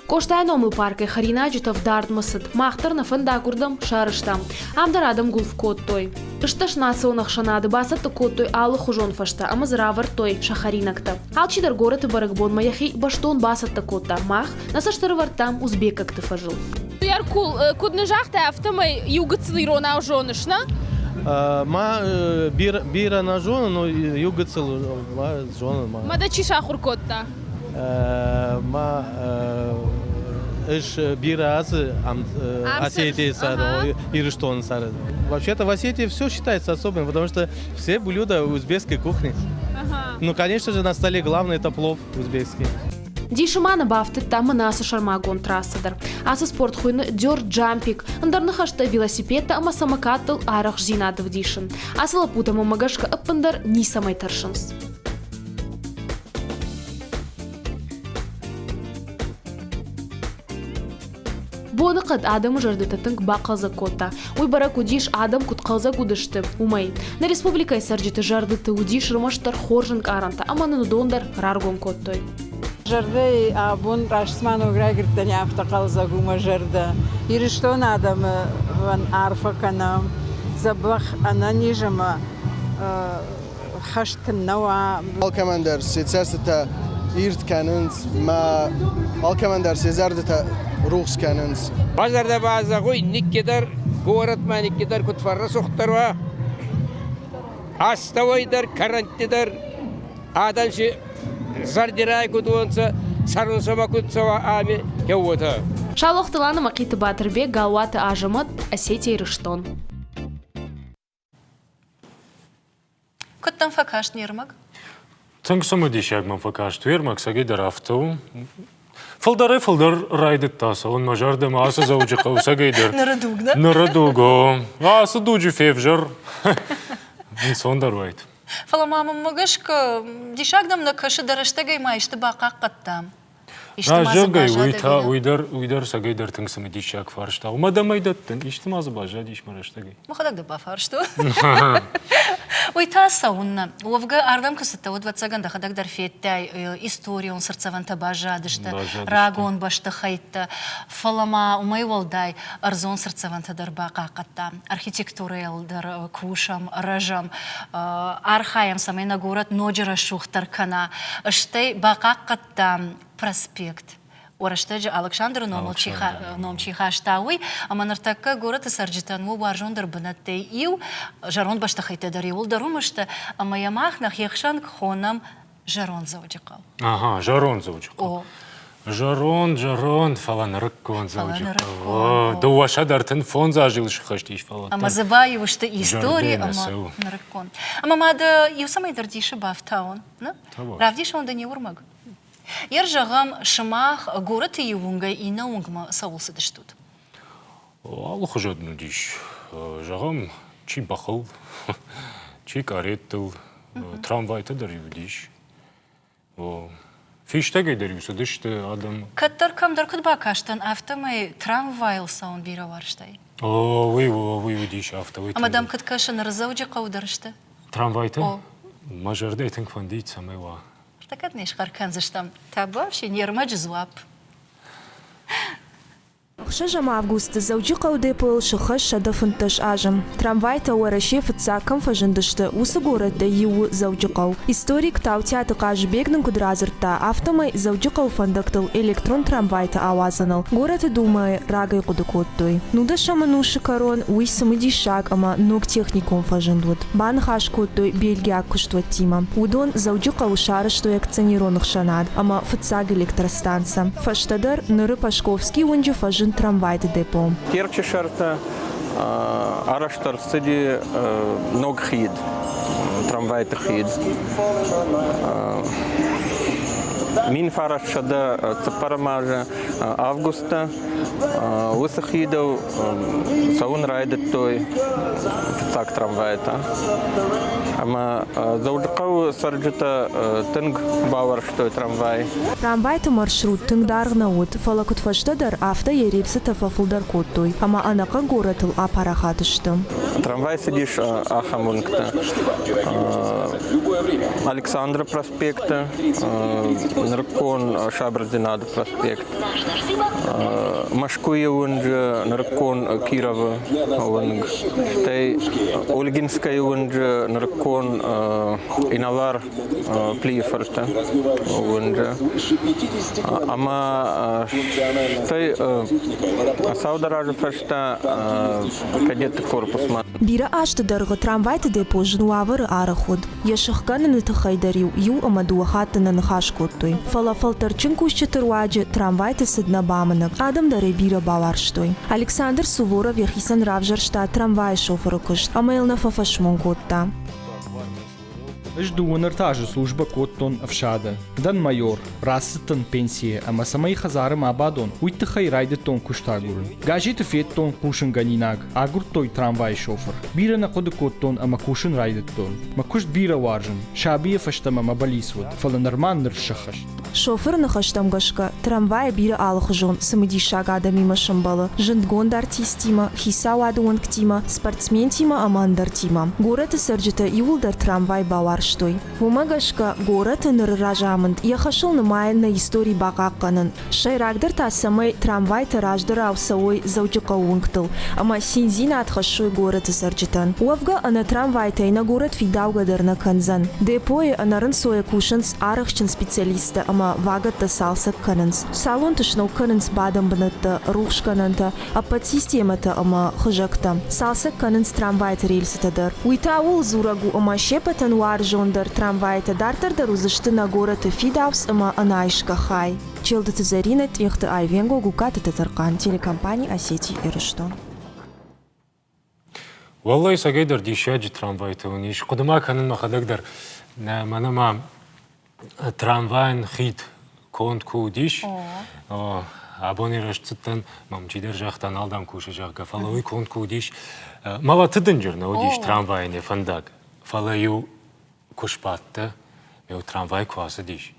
Къостайы номыл паркӕй хӕринаджы тӕф дардмӕ цыд. Мах дӕр нӕ фӕндаг уырдӕм сарӕзтам. Ам дӕр адӕм гуылф кодтой. Стӕс национ ӕхсӕнады бацӕттӕ кодтой алыхуызон фӕзтӕ ӕмӕ дзы равӕрдтой сӕ хӕринӕгтӕ. Алчидӕр горӕты бӕрӕгбонмӕ йӕхи бӕстон бацӕттӕ кодта. Мах нӕ цӕст ӕрӕвӕрдтам узбекӕгты фӕзыл. Яркул, куыд нын загътай, афтӕмӕй иу гыццыл иронау зоныс, нӕ? Ма бирӕ нӕ зонын, но иу гыццыл зонын. Ма дӕ чи сахуыр кодта? Ма ис бирӕ азы Осетии цӕры, Ирыстоны цӕры. Вообще-то в Осетии все считается особенным, потому что все блюда узбекской кухни. Ну, конечно же, на столе главное это плов узбекский. Дисы ма нӕ бафтыдта Мынасы сӕрмагонд трассӕ дӕр. Ацы спорт хуыйны дёрт-джампик, ӕндӕр ныхӕстӕ велосипедтӕ ӕмӕ самокаттыл арӕхстдзинад ӕвдисын. Ацы лӕппутӕ мӕнмӕ гӕсгӕ ӕппындӕр ницӕмӕй тӕрсынц. Боныхъӕд адӕмы зӕрдӕтӕ тынг бахъӕлдзӕг кодта. Уый бӕрӕг уыдис, адӕм куыд хъӕлдзӕг уыдысты, уымӕй. Нӕ республикӕйы цӕрджыты зӕрдӕты уыдис ӕрмӕстдӕр хорз ӕнкъарӕнтӕ ӕмӕ нын уыдон дӕр раргом кодтой. Зӕрдӕйы абон раст цыма ног райгуырдтӕн, афтӕ хъӕлдзӕг у мӕ зӕрдӕ. Ирыстоны адӕмӕн арфӕ кӕнӕм, дзӕбӕх, ӕнӕниз ӕмӕ хӕст куыннӕ уа. Алкӕмӕн дӕр сӕ цӕстытӕ ирд кӕнынц, мӕ алкӕмӕн дӕр сӕ зӕрдӕтӕ рухс кӕнынц. Мӕ зӕрдӕ ба зӕгъуй, никкидӕр горӕтмӕ никкидӕр куд фӕррӕсугъддӕр уа, астӕуӕй дӕр, кӕрӕнтти дӕр адӕм си зӕрдирай куд уонцӕ, цӕрун сӕмӕ куд цӕуа ами, еуотӕ. Саулохты Лана, Мӕхъиты Батырбег, Галуаты Азӕмӕт, Осетия, Ирыстон. Куыд дӕм фӕкаст не рмӕг? Тынг цымыдисаг мӕм фӕкаст уе рмӕг, цӕгӕйдӕр афтӕ у. Фылдӕрӕй-фылдӕр райдыдта цӕуын мӕ зӕрдӕмӕ ацы Дзӕуджыхъӕу цӕгӕйдӕр. Ныры дуг, нӕ? Ныры дуг, о. Ацы дуджы февзӕр. Ӕнцондӕр уайд. Фӕлӕ ма мӕнмӕ гӕсгӕ, диссаг дӕм нӕ кӕсы, дӕ рӕстӕгӕй ма исты бахъахъхъӕдтам. Исты ма дзы Зӕгъгӕ, уый та уый дӕр уый дӕр цӕгӕйдӕр тынг цымыдисаг фарста у. Мӕ дӕм ӕй дӕттын, исты ма дзы баззадис мӕ рӕстӕгӕй? Мӕхӕдӕг дӕ бафарстон. Уый та цӕуыннӕ? Уӕвгӕ ардӕм куы цыдтӕ, уӕд, ӕвӕццӕгӕн, дӕхӕдӕг дӕр федтай, историон цыртдзӕвӕнтӕ баззадысты, рагон бӕстыхӕйттӕ. Фӕлӕ ма уымӕй уӕлдай ӕрдзон цыртдзӕвӕнтӕ дӕр бахъахъхъӕдтам. Архитектурӕйыл дӕр кусӕм, рӕзӕм, архайӕм, цӕмӕй нӕ горӕт ноджы рӕсугъддӕр кӕна. Стӕй бахъахъхъӕдтам дам, проспект. Уӕрӕстӕджы Алыксандры номыл чи, ном чи хаста, уый. Ӕмӕ ныртӕккӕ горӕты цӕрджытӕн у уарзондӕр бынӕттӕй иу. Зӕронд бӕстыхӕйттӕ дӕр иууылдӕр уым сты. Ӕмӕ йӕ мах нӕхи хсӕн хонӕм Зӕронд Дзӕуджыхъӕу. Ага, Зӕронд Дзӕуджыхъӕу. О. Зӕронд, зӕронд, фӕлӕ нырыккон Дзӕуджыхъӕу. 235 азы йыл сыххӕст ис, фӕлӕ Ӕмӕ дзы баиу сты истори ӕмӕ нырыккон. Ӕмӕ ма дӕ иу цӕмӕйдӕр дисы бафтауон. Равдисон дын иу ӕрмӕг. Ер зӕгъӕм, сымах горӕты иу уынгӕй иннӕ уынгмӕ цӕуыл цыдыстут? Алыхуызон уыдис. Зӕгъӕм, чи бӕхыл, чи къареттыл, трамвайтӕ дӕр-иу уыдис. Фистӕгӕй дӕр-иу цыдысты адӕм. Кӕддӕр кӕмдӕр куыд бакастӕн, афтӕмӕй трамвайыл цӕуын бирӕ уарзтай. О, уый, уый уыдис афтӕ. Уый Ӕмӕ дӕм куыд кӕсы, ныр Дзӕуджыхъӕуы дӕр сты? Трамвайтӕ? О. Мӕ зӕрдӕ тынг фӕндид, цӕмӕй уа. Кӕд не схъӕр кӕндзыстӕм? Табуафси, не рмӕджы дзуапп. Ӕхсӕзӕм августы Дзӕуджыхъӕуы депойыл сыххӕст 115 азы. Трамвайтӕ Уӕрӕсе фыццаг кӕм фӕзындысты, уыцы горӕттӕй иу у Дзӕуджыхъӕу. Историк Таутиаты Хъазыбег нын куыд радзырдта, афтӕмӕй Дзӕуджыхъӕуы фӕндӕгтыл электрон трамвайтӕ ауадзыныл горӕты Думӕйы рагӕй хъуыды кодтой. Нудӕсӕм ӕнусы кӕрон уый цымыдисаг ӕмӕ ног техникон фӕзынд уыд. Баныхас кодтой бельгиаг куыстуӕттимӕ. Уыдон Дзӕуджыхъӕуы сарӕзтой акционерон ӕхсӕнад ӕмӕ фыццаг электростанцӕ. Фӕстӕдӕр ныры Пашковский уынджы фӕзынд трамвайты депо. Терчы сӕрты арӕзт ӕрцыди ног хид, трамвайты хид. 1904 азы августы уыцы хидыл цӕуын райдыдтой фыццаг трамвайтӕ. Ӕмӕ Дзӕуджыхъӕуы цӕрджытӕ тынг бауарзтой трамвай. Трамвайты маршрут тынг даргъ нӕ уыд, фӕлӕ куыд фӕстӕдӕр, афтӕ йӕ рельсытӕ фӕфылдӕр кодтой ӕмӕ ӕнӕхъӕн горӕтыл апарахат сты. Трамвай цыдис ахӕм уынгты. Александры проспекты, нырыккон Сабырдзинады проспект, Мӕскуыйы уынджы, нырыккон Кировы уынг, стӕй Ольгинскӕйы уынджы, нырыккон инӕлар Плийы фырты уынджы. Ӕмӕ стӕй цалдӕр азы фӕстӕ кадетты корпусмӕ. Бирӕ азты дӕргъы трамвайты депо зын уавӕры арӕх уыд. Йӕ сыхгӕныны тыххӕй дӕр-иу иу ӕмӕ дыууӕ хатты нӕ ныхас кодтой. Фӕлӕ фӕлтӕрдджын кусджыты руаджы трамвайты цыд нӕ бамынӕг, адӕм дӕр ӕй бирӕ бауарзтой. Александр Суворов йӕхицӕн равзӕрста трамвайы шофыры куыст ӕмӕ йыл нӕ фӕфӕсмон кодта. Ӕз дыууын ӕртӕ азы службӕ кодтон ӕфсады. Дӕн майор, рацыдтӕн пенсийӕ ӕмӕ цӕмӕй хӕдзары ма бадон, уый тыххӕй райдыдтон куыст агурын. Газеты федтон хъусынгӕнинаг, агуырдтой трамвайы шофыр. Бирӕ нӕ хъуыды кодтон ӕмӕ кусын райдыдтон. Мӕ куыст бирӕ уарзын, сабийӕ фӕстӕмӕ мӕ бӕллиц уыд, фӕлӕ нырма ныр сӕххӕст. Шофыры ныхӕстӕм гӕсгӕ, трамвайы бирӕ алыхуызон цымыдисаг адӕмимӕ сӕмбӕлы, зындгонд артисттимӕ, хицауады уӕнгтимӕ, спортсментимӕ ӕмӕ ӕндӕртимӕ. Горӕты цӕрджытӕ иууылдӕр трамвай бауарзтой. Уымӕ гӕсгӕ горӕты ныры разамынд йӕ хӕсыл нымайы нӕ истори бахъахъхъӕнын. Сӕйрагдӕр та цӕмӕй трамвайтӕ раздӕрау цӕуой Дзӕуджыхъӕуы уынгтыл ӕмӕ циндзинад хӕссой горӕты цӕрджытӕн. Уӕвгӕ, ӕнӕ трамвайтӕй нӕ горӕт фидаугӕ дӕр нӕ кӕндзӕн. Депойы ӕнӕрынцойӕ кусынц арӕхстджын специалисттӕ ӕмӕ вагӕттӕ цалцӕг кӕнынц. Салонты сног кӕнынц бадӕн бынӕттӕ, рухсгӕнӕнтӕ, ӕппӕт системӕтӕ ӕмӕ хызӕгтӕ. Цалцӕг кӕнынц трамвайты рельсытӕ дӕр. Уый та ууыл дзурӕг у, ӕмӕ се ппӕтӕн уарзондӕр трамвайтӕ дарддӕр дӕр уыдзысты нӕ горӕты фидауц ӕмӕ ӕнӕайсгӕ хай. Челдыты Зӕринӕ, Тъехты Айвенго, Гугкаты Тӕтӕрхъан, телекомпани Осетия-Ирыстон. Уӕллӕй, цӕгӕйдӕр диссаджы трамвайтӕ уын ис. Хъуыды ма кӕнын мӕхӕдӕг дӕр. Мӕнӕ ма трамвайӕн хид конд куы уыдис, абон рӕстдзыдтӕн, мӕм чидӕр загъта, нал дам кусы, зӕгъгӕ, фӕлӕ уый конд куы уыдис, мӕлӕты дынджыр нӕ уыдис трамвайӕн йӕ фӕндаг, фӕлӕ-иу куы сбадтӕ, иу трамвай куы ацыдис,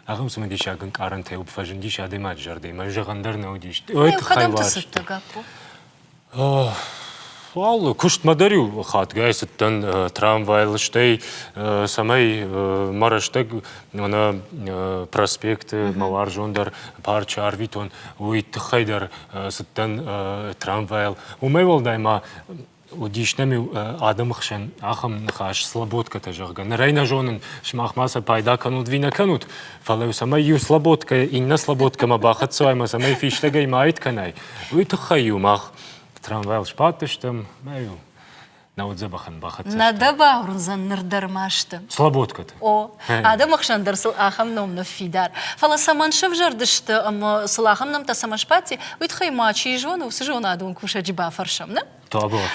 ахӕм цымыдисаг ӕнкъарӕнтӕ фӕзындис адӕймаджы зӕрдӕмӕ, зӕгъӕн дӕр нӕ уыдис. Ой, кӕдӕмты цыдтӕ, Гаппо? Алы куыстмӕ дӕр-иу хатгай цыдтӕн трамвайыл, стӕй цӕмӕй мӕ рӕстӕг мӕнӕ проспекты мӕ уарзондӕр парчы арвитон, уый тыххӕй дӕр цыдтӕн трамвайыл. Уымӕй уӕлдай ма уыдис нӕм-иу адӕмы хсӕн ахӕм ныхас слободкӕтӕ, зӕгъгӕ. Ныр ӕй нӕ зонын, сымах ма сӕ пайда кӕнут ӕви нӕ кӕнут, фӕлӕ цӕмӕй иу слободкӕ иннӕ слободкӕмӕ бахӕццӕ уай ӕмӕ цӕмӕй фистӕгӕй ма айд кӕнай, уый тыххӕй-иу мах трамвайыл сбадтыстӕм, ӕмӕ-иу нӕ уддзӕбӕхӕн бахӕццӕ Нӕ дӕ бауырндзӕн ныр дӕр ма сты. Слободкӕты. О, адӕмы хсӕн дӕр сыл ахӕм ном ныффидар. Фӕлӕ цӕмӕн сӕвзӕрдысты ӕмӕ сыл ахӕм нӕмттӕ цӕмӕн сбадти, уый тыххӕй ма чи зоны, уыцы зонадон кусӕджы бафӕрсӕм, нӕ?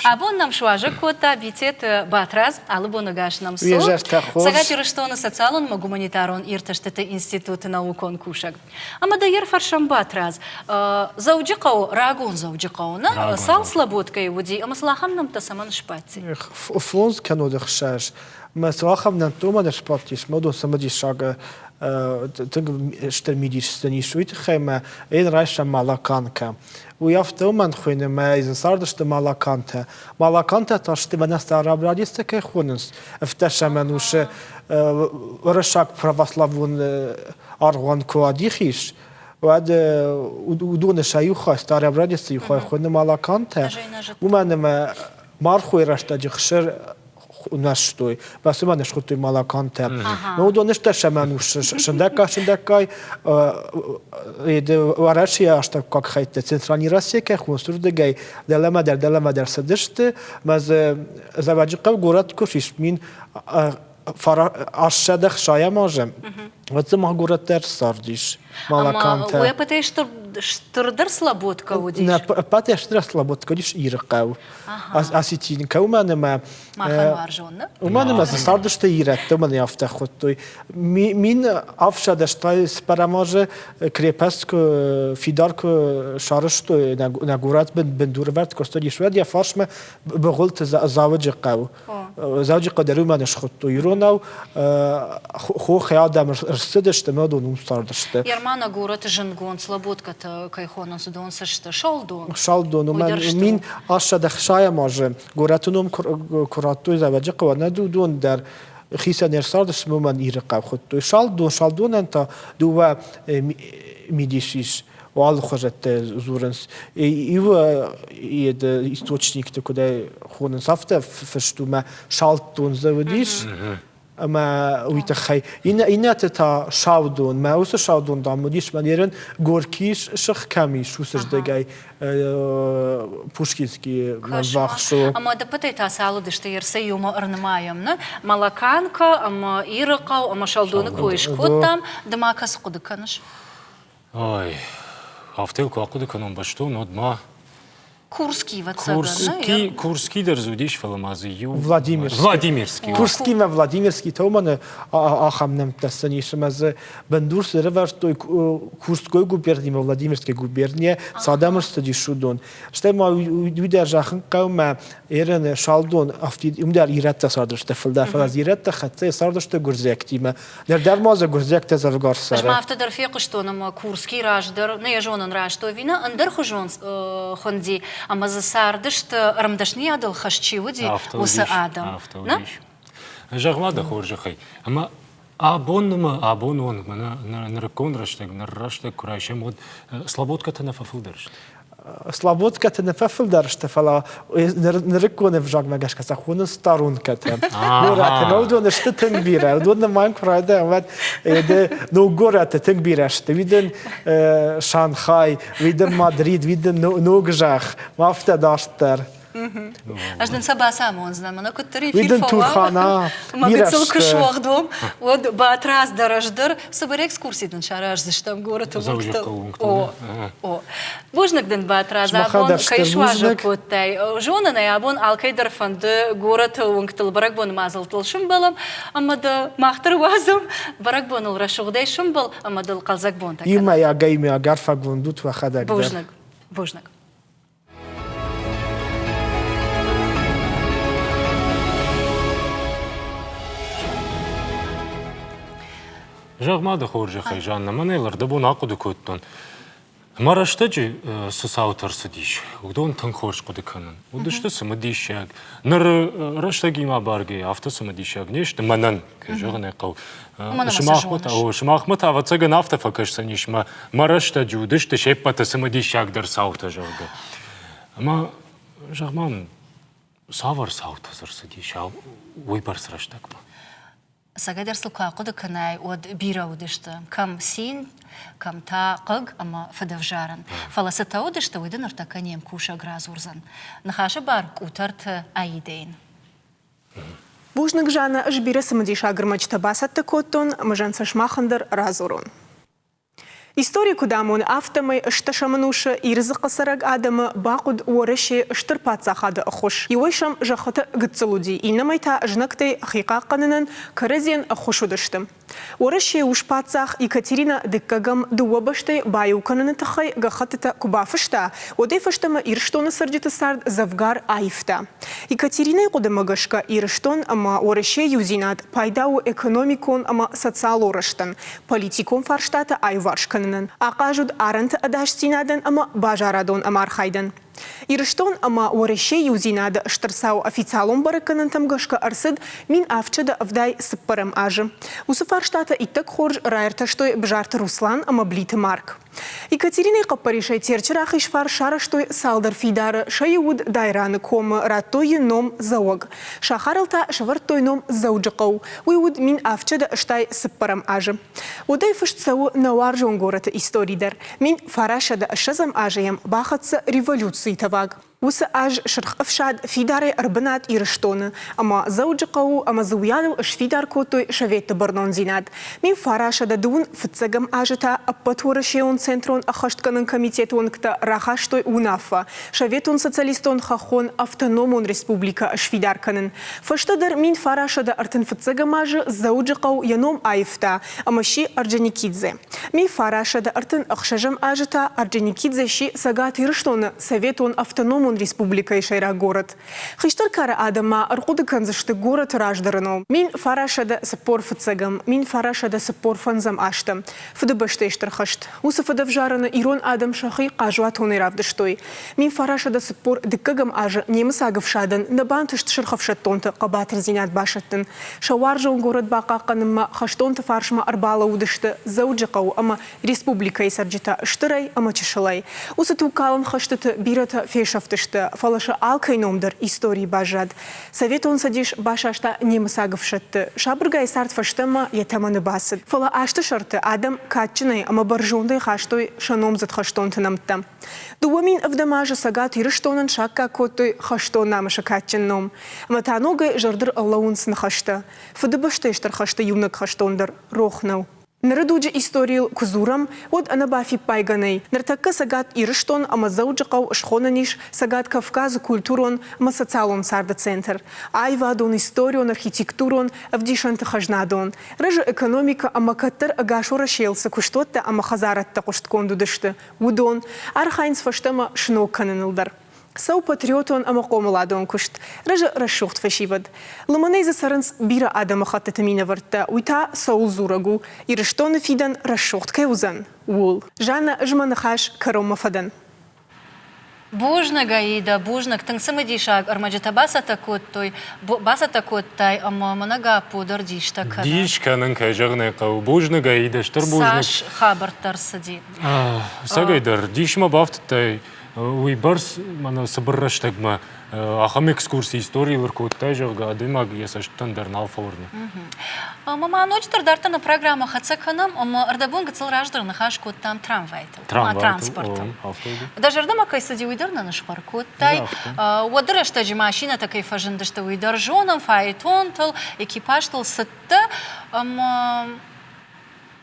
Абон нӕм суазӕг кодта Битеты Батрадз, алы боны гас нӕм цу. Цӕгат Ирыстоны социалон ӕмӕ гуманитарон иртӕстыты институты наукон кусӕг. Ӕмӕ дӕ йе рфӕрсӕм Батрадз, Дзӕуджыхъӕу, рагон Дзӕуджыхъӕу, нӕ цал слободкӕйы уыди ӕмӕ сыл ахӕм нӕмттӕ цӕмӕн сбадти? Фондз кӕнод ӕхсӕз. Мӕ цы ахӕм нӕмттӕ уымӕн сбадтис, мӕ уыдон цымыдисаг тынг стыр мидис сын ис, уый тыххӕй мӕ ӕй райсӕм Малаканкӕ. Уый афтӕ уымӕн хуыйны, мӕ дзы цардысты малакантӕ. Малакантӕ та сты, мӕнӕ старообрядецтӕ кӕй хонынц, ӕвддӕсӕм ӕнусы уырыссаг православон аргъуан куы адих ис, Уӕд уыдоны сӕ иу хай, Старообрядецты иу хай хуыны Малакантӕ, уымӕн ӕмӕ мархойы рӕстӕджы хсыр нӕстой, бацымӕ не схуыдтой Малакантӕ. Но уыдон стӕсӕм ӕнусы сындӕггай-сындӕггай Уӕрӕсейы астӕуккаг хӕйттӕ Центральный Россия кӕй хонынц, уырдыгӕй дӕлӕмӕ дӕр дӕлӕмӕ дӕр цыдысты, ӕмӕ дзы Дзӕуӕджыхъӕу горӕт куы сис 1860 азы, уӕд дзы ма горӕт дӕр цардис. Малакантӕ. Ӕмӕ ӕппӕтӕй стырдӕр слободкӕ уыдис? Нӕ, ӕппӕтӕй стырдӕр слободкӕ уыдис Ирыхъӕу. Осетинкӕ, уымӕн ӕмӕ Махӕн уарзон, нӕ? Уымӕн ӕмӕ дзы цардысты ирӕттӕ, уымӕн афтӕ хуыдтой. Мин ӕфсадӕстай цыппӕрӕм азы крепость куы фидар куы сарӕзтой, нӕ горӕт бындурӕвӕрд куы ӕрцыдис, уӕд йӕ фарсмӕ Быгъуылты Дзӕуджыхъӕу. Дзӕуджыхъӕу дӕр уымӕн схуыдтой иронау. Хохӕй адӕм ӕрцыдысты ӕмӕ уыдон уым цардысты. Ермана горӕты зындгонд слободкӕтӕ кӕй хонынц, уыдон цы сты? Шалдон. Шалдон, уымӕн 1860 азы горӕты ном куы радтой Дзӕуӕджыхъӕуӕн, нӕ уыдон дӕр хицӕн ӕрцардысты, уымӕн Ирыхъӕу хуыдтой. Шалдон, Шалдонӕн та дыууӕ мидис ис. Алыхуызӕттӕ дзурынц. Иу источникты куыдӕй хонынц, афтӕ фыст у, мӕ салддон дзы уыдис. Ӕмӕ уый тыххӕй. Иннӕты та саудон. Мӕ уыцы саудон, дам, уыдис мӕнерын Горькийы сых кӕм ис, уыцы рдыгӕй Пушкинский ввахс у. Ӕмӕ дӕппӕтӕй та цал уыдысты, ерсӕ иумӕ ӕрнымайӕм, нӕ? Малаканка ӕмӕ Ирыхъӕу ӕмӕ Шалдоны кой скодтам. Ды ма кӕцы хъуыды кӕныс? Ой, афтӕ йыл куы ахъуыды кӕнон бӕстон, уӕд ма Курский, ӕвӕццӕгӕн. Курский дӕр дзы уыдис, фӕлӕ ма дзы иу. Владимирский. Владимирский. Курский ӕмӕ Владимирский та уымӕн ахӕм нӕмттӕ сын ис, ӕмӕ дзы бындур цы ӕрӕвӕрдтой Курской губернимӕ, Владимирской губернийӕ, цы адӕм ӕрцыдис, уыдон. Стӕй ма уый дӕр зӕгъын хъӕуы, мӕ Ерыны Шалдон афтид, уым дӕр ирӕттӕ цардысты фылдӕр, фӕлӕ дзы ирӕттӕ хӕццӕ цардысты гуырдзиӕгтимӕ. Ныр дӕр ма дзы гуырдзиӕгтӕ дзӕвгар цӕры. Ӕз ма афтӕ дӕр фехъуыстон, ӕмӕ Курский раздӕр, нӕ йӕ зонын раст ӕви нӕ, ӕндӕрхуызон хуынди, ӕмӕ дзы цардысты, ӕрмдӕсныйадыл хӕст чи уыди, уыцы адӕм. Афтӕ уыдис. Зӕгъ-ма дӕ хорзӕхӕй, ӕмӕ абон ӕмӕ абон онг мӕнӕ нырыккон рӕстӕг, ныр рӕстӕг куы райсӕм, уӕд слободкӕтӕ нӕ фӕфылдӕр сты? Слободкӕтӕ нӕ фӕфылдӕр сты, фӕлӕ нырыккон ӕвзагмӕ гӕсгӕ сӕ хонынц старункӕтӕ. Горӕты ма уыдон сты тынг бирӕ. Уыдон нымайын куы райдайӕм, уӕд ног горӕтты тынг бирӕ сты. Уый дын Шанхай, уый дын Мадрид, уый дын Ног зӕхх, афтӕ дарддӕр. Ӕз дын сӕ бацамондзынӕн, мӕнӕ куыддӕр эфир фӕуа, мӕ гыццыл куы суӕгъд уом, уӕд Батрадз дӕр ӕз дӕр цыбыр экскурси дын сараздзыстӕм горӕты уынгтыл. О, о. Бузныг дын, Батрадз, абон кӕй суазӕг кодтай. Зонын ӕй, абон алкӕй дӕр фӕнды горӕты уынгтыл бӕрӕгбоны мадзӕлттыл сымбӕлӕм, ӕмӕ дӕ мах дӕр уадзӕм бӕрӕгбоныл рӕсугъдӕй сымбӕл ӕмӕ дыл хъӕлдзӕг бонтӕ кӕнӕм. Иумӕйагӕй иумӕйаг арфӕгонд ут уӕхӕдӕг дӕр. Бузныг, бузныг. Зӕгъ-ма дӕ хорзӕхӕй, Жанна, мӕнӕ ӕрдӕбон ахъуыды кодтон. Мӕ рӕстӕджы цы цаутӕ ӕрцыдис, уыдон тынг хорз хъуыды кӕнын. Уыдысты цымыдисаг. Ныр рӕстӕгимӕ баргӕ афтӕ цымыдисаг не сты мӕнӕн, кӕй зӕгъын ӕй хъӕуы. Сымахмӕ та, сымахмӕ та ӕвӕццӕгӕн афтӕ фӕкӕсдзӕнис, мӕ мӕ рӕстӕджы уыдысты се ппӕты цымыдисагдӕр цаутӕ, зӕгъгӕ. Ӕмӕ, зӕгъ-ма, цавӕр цаутӕ дзы ӕрцыдис уыйбӕрц рӕстӕгмӕ? Ӕцӕгӕйдӕр сыл куы ахъуыды кӕнай, уӕд бирӕ уыдысты. Кӕм цин, кӕм та хъыг ӕмӕ фыдӕвзарӕн. Фӕлӕ цытӕ уыдысты, уый дын ныртӕккӕ не мкусӕг радзурдзӕн. Ныхасы бар Къутӕрты Аидӕйӕн. Бузныг, Жанна, ӕз бирӕ цымыдисаг ӕрмӕджытӕ бацӕттӕ кодтон ӕмӕ зӕн сӕ сымахӕн дӕр радзурон. Истори куыд амоны, афтӕмӕй ӕстӕсӕм ӕнусы Иры дзыхъхъы цӕрӕг адӕмы бахъуыд Уӕрӕсе стыр паддзахады ӕххуыс. Иуӕй сӕм зӕххытӕ гыццыл уыди, иннӕмӕй та знӕгтӕй хи хъахъхъӕнынӕн кӕрӕдзийӕн ӕххуыс уыдысты. Уӕрӕсейы ус-паддзах Екатеринӕ Дыккӕгӕм дыууӕ бӕстӕйы баиу кӕныны тыххӕй гӕххӕттытӕ куы бафыста, уӕдӕй фӕстӕмӕ Ирыстоны цӕрджыты цард дзӕвгар аивта. Екатеринӕйы хъуыдымӕ гӕсгӕ Ирыстон ӕмӕ Уӕрӕсейы иудзинад пайда у экономикон ӕмӕ социалон рӕзтӕн, политикон фарстатӕ аиуварс кӕнынӕн, ахъаз уыд арӕнты ӕдасдзинадӕн ӕмӕ базарадон ӕмархайдӕн. Ирыстон ӕмӕ Уӕрӕсейы иудзинады стыр цау официалон бӕрӕггӕнӕнтӕм гӕсгӕ ӕрцыд 1774 азы. Уыцы фарстатӕ иттӕг хорз раиртӕстой Бзарты Руслан ӕмӕ Блиты Марк. Екатеринӕйы хъӕппӕрисӕй Терчы рахиз фарс сарӕзтой цалдӕр фидары, сӕ иу уыд Дайраны комы, радтой йын ном Дзӕуӕг. Сахарыл та сӕвӕрдтой ном Дзӕуджыхъӕу. Уый уыд 1764 азы. Уӕдӕй фыст цӕуы нӕ уарзон горӕты истори дӕр. 1920 азы йӕм бахӕццӕ революцийы тӕваг. Уыцы аз Сырх Ӕфсад фидарӕй ӕрбынат Ирыстоны ӕмӕ Дзӕуджыхъӕуы ӕмӕ дзы уыйадыл сфидар кодтой советты бӕрнондзинад. 1909 фыццӕгӕм азы та Ӕппӕтуӕрӕсеон центрон ӕххӕстгӕнӕн комитеты уӕнгтӕ рахастой уынаффӕ Советон Социалистон Хӕххон Автономон Республикӕ сфидар кӕнын. Фӕстӕдӕр 1935 азы Дзӕуджыхъӕу йӕ ном аивта ӕмӕ сси Орджоникидзе. 1936 азы та Орджоникидзе сси Цӕгат Ирыстоны Советон Автономон Республикӕйы сӕйраг горӕт. Хистӕр кары адӕм ма ӕрхъуыды кӕндзысты горӕты раздӕры ном. 1945, 1945 азты Фыдыбӕстӕйы Стыр хӕст. Уыцы фыдӕвзарӕны ирон адӕм сӕхи хъазуатонӕй равдыстой. 1942 азы немыцаг ӕфсадӕн нӕ бантыст сырхӕфсӕддонты хъӕбатырдзинад басӕттын. Сӕ уарзон горӕт бахъахъхъӕнынмӕ хӕстонты фарсмӕ ӕрбалӕууыдысты Дзӕуджыхъӕуы ӕмӕ республикӕйы цӕрджытӕ стырӕй ӕмӕ чысылӕй. Уыцы тугкалӕн хӕстыты бирӕтӕ фесӕфтысты, фӕлӕ сӕ алкӕй ном дӕр историйы баззад. Советон Цӕдис басаста немыцаг ӕфсӕдты, сабыргай цард фӕстӕмӕ йӕ тӕмӕны бацыд. Фӕлӕ азты сӕрты адӕм кадджынӕй ӕмӕ бӕрзондӕй хастой сӕ номдзыд хӕстонты нӕмттӕ. 2007 азы Цӕгат Ирыстонӕн саккаг кодтой хӕстон намысы кадджын ном. Ӕмӕ та ногӕй зӕрдыр ӕрлӕууынц ныхӕстӕ. Фыдыбӕстӕйы Стыр хӕсты иунӕг хӕстон дӕр рох нӕу. Ныры дуджы историйыл куы дзурӕм, уӕд ӕнӕбафиппайгӕ нӕй, ныртӕккӕ Цӕгат Ирыстон ӕмӕ Дзӕуджыхъӕу схонӕн ис Цӕгат Кавказы культурон ӕмӕ социалон царды центр, аивадон, историон, архитектурон ӕвдисӕнты хӕзнадон, рӕзы экономикӕ ӕмӕ кӕддӕр ӕгас Уӕрӕсейыл цы куыстуӕттӕ ӕмӕ хӕдзарӕдтӕ хъуыстгонд уыдысты, уыдон архайынц фӕстӕмӕ сног кӕныныл дӕр. Цӕуы патриотон ӕмӕ хъомыладон куыст, рӕзы рӕсугъд фӕсивӕд. Лымӕнӕй дзы цӕрынц бирӕ адӕмыхӕттыты минӕвӕрттӕ, уый та цӕуыл дзурӕг у, Ирыстоны фидӕн рӕсугъд кӕй уыдзӕн, ууыл. Жаннӕ, ӕз мӕ ныхас кӕронмӕ фӕдӕн. Бузныг, Аида, бузныг. Тынг цымыдисаг ӕрмӕджытӕ бацӕттӕ кодтой, бацӕттӕ кодтай ӕмӕ мӕнӕ Гаппо дӕр дистӕ кӕны. Дис кӕнын, кӕй зӕгъын ӕй хъӕуы. Бузныг, Аида, стыр бузныг. Цас хабӕрттӕ рцыди. Ӕцӕгӕйдӕр, дисмӕ бафтыдтай уыйбӕрц мӕнӕ цыбыр рӕстӕгмӕ ахӕм экскурси историйыл ӕркодтай, зӕгъгӕ, адӕймаг йӕ цӕстытӕн дӕр нал фӕуырны. Ӕмӕ ма ноджыдӕр дарддӕр нӕ программӕ хӕццӕ кӕнӕм ӕмӕ ӕрдӕбон гыццыл раздӕр ныхас кодтам трамвайтыл, транспортыл. Дӕ зӕрдӕмӕ кӕй цыди, уый дӕр нӕ нысхъӕр кодтай. Уӕды рӕстӕджы машинӕтӕ кӕй фӕзындысты, уый дӕр зонӕм, фаэтонтыл, экипажтыл цыдтӕ ӕмӕ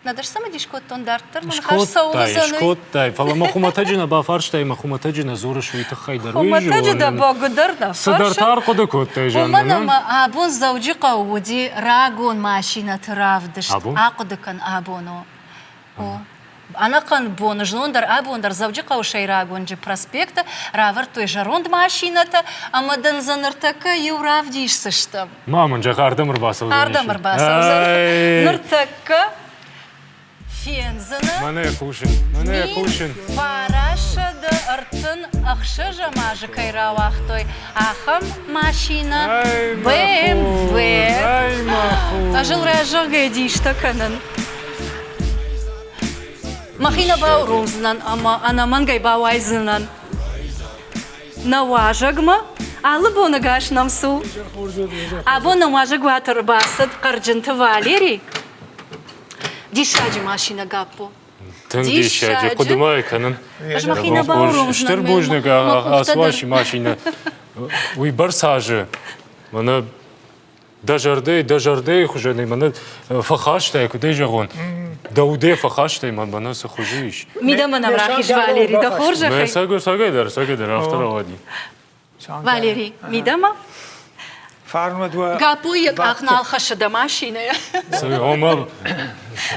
Нӕдӕр цымыдис кодтон дарддӕр мӕ ныхас цӕуыл уыдзӕн. Скодтай, фӕлӕ мӕ хуымӕтӕджы нӕ бафарстай, мӕ хуымӕтӕджы нӕ дзурыс уый тыххӕй дӕр. Хуымӕтӕджы дӕ бӕгуыдӕр нӕ фӕрсын. Цыдӕртӕ ӕрхъуыды кодтай, Жаннӕ. Уымӕн ӕмӕ абон Дзӕуджыхъӕуы уыди рагон машинӕты равдыст. Ахъуыды кӕн абон у. Ӕнӕхъӕн бон, знон дӕр, абон дӕр Дзӕуджыхъӕуы сӕйраг уынджы проспекты равӕрдтой зӕронд машинӕтӕ ӕмӕ дын дзы ныртӕккӕ иу равдисдзыстӕм. Ма мын зӕгъ, ардӕм ӕрбацӕудзӕн. Ардӕм ӕрбацӕудзӕн. Ныртӕккӕ фендзынӕ. Мӕнӕ хъусын, мӕнӕ хъусын. 936 азы кӕй рауагътой, ахӕм машинӕ BMW. Ӕз ыл разӕгъгӕ дистӕ кӕнын. Мӕхи нӕ бауромдзынӕн ӕмӕ ӕнӕмӕнгӕй бауайдзынӕн нӕ уазӕгмӕ. Алы бон ӕгас нӕм цу. Абон нӕм уазӕгуаты ӕрбацыд Хъӕрджынты Валери. Диссаджы машинӕ Гаппо. Тынг диссаджы, хъуыды ма йӕ кӕнын. Ӕз мӕхи нӕ бауромдзынӕн. Стыр бузныг ацы машинӕ. Уый бӕрц азы мӕнӕ дӕ зӕрдӕйы, дӕ зӕрдӕйы хуызӕнӕй мӕнӕ фӕхастай, куыдӕй зӕгъон, дӕ удӕй фӕхастай мӕ мӕнӕ цы хуызы ис. Мидӕмӕ нӕм рахиз, Валери, дӕ хорзӕхӕй. Сагӕй дӕр, сагӕй дӕр, афтӕ рауади. Валери, мидӕмӕ. Фарнуӕд уӕ. Гаппо йӕ къах нал хӕссы дӕ машинӕйӕ.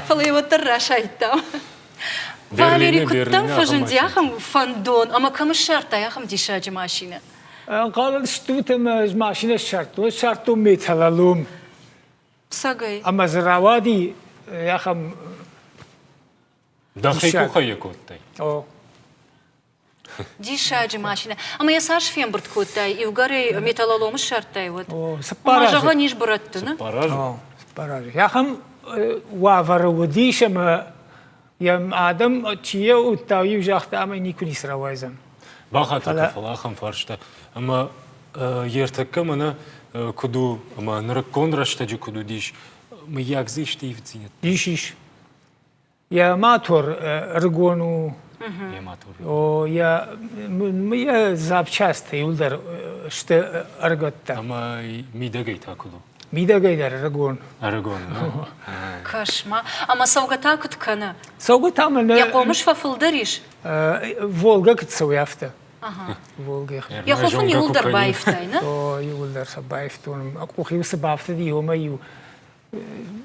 Фӕлӕ йӕ уӕддӕр расайдта. Валери, куыд дӕм фӕзынди ахӕм фӕндон ӕмӕ кӕм ссардтай ахӕм диссаджы машинӕ? Ӕнхъӕл стут ӕмӕ ӕз машинӕ ссардтон, ссардтон металлолом. Цӕгӕй? Ӕмӕ дзы рауади ахӕм Дӕхи къухӕй йӕ кодтай? О. Диссаджы машинӕ. Ӕмӕ йӕ цас фембырд кодтай? Иугӕрӕй металлолом ссардтай, уӕд? Цыппар азы. Зӕгъӕн ис бырӕтты, нӕ? Цыппар азы. Ахӕм уавӕры уыдис, ӕмӕ йӕм адӕм чи йӕ уыдта, иу загъта, ӕмӕ никуы ницы рауайдзӕн. Бахатыр кӕн, фӕлӕ ахӕм фарста. Ӕмӕ йе ртӕккӕ мӕнӕ куыд у, ӕмӕ нырыккон рӕстӕджы куыд уыдис, мыййаг дзы исты ивддзинӕдтӕ? Ис, ис. Йӕ мотор ӕрыгон у. Йӕ мотор. О, йӕ йӕ запчасттӕ иуылдӕр сты ӕрыгӕттӕ. Ӕмӕ мидӕгӕй та куыд у? Мидӕгӕй дӕр ӕрыгон. Ӕрыгон. Кӕс-ма, ӕмӕ цӕугӕ та куыд кӕны? Цӕугӕ та мӕнӕ... Йӕ хъомыс фӕфылдӕр ис? Волга куыд цӕуы, афтӕ. Волга. Йӕ хуылф ын иууылдӕр баивтай, нӕ? О, иууылдӕр сӕ баивтон. Къух-иу цы бафтыди, уымӕй-иу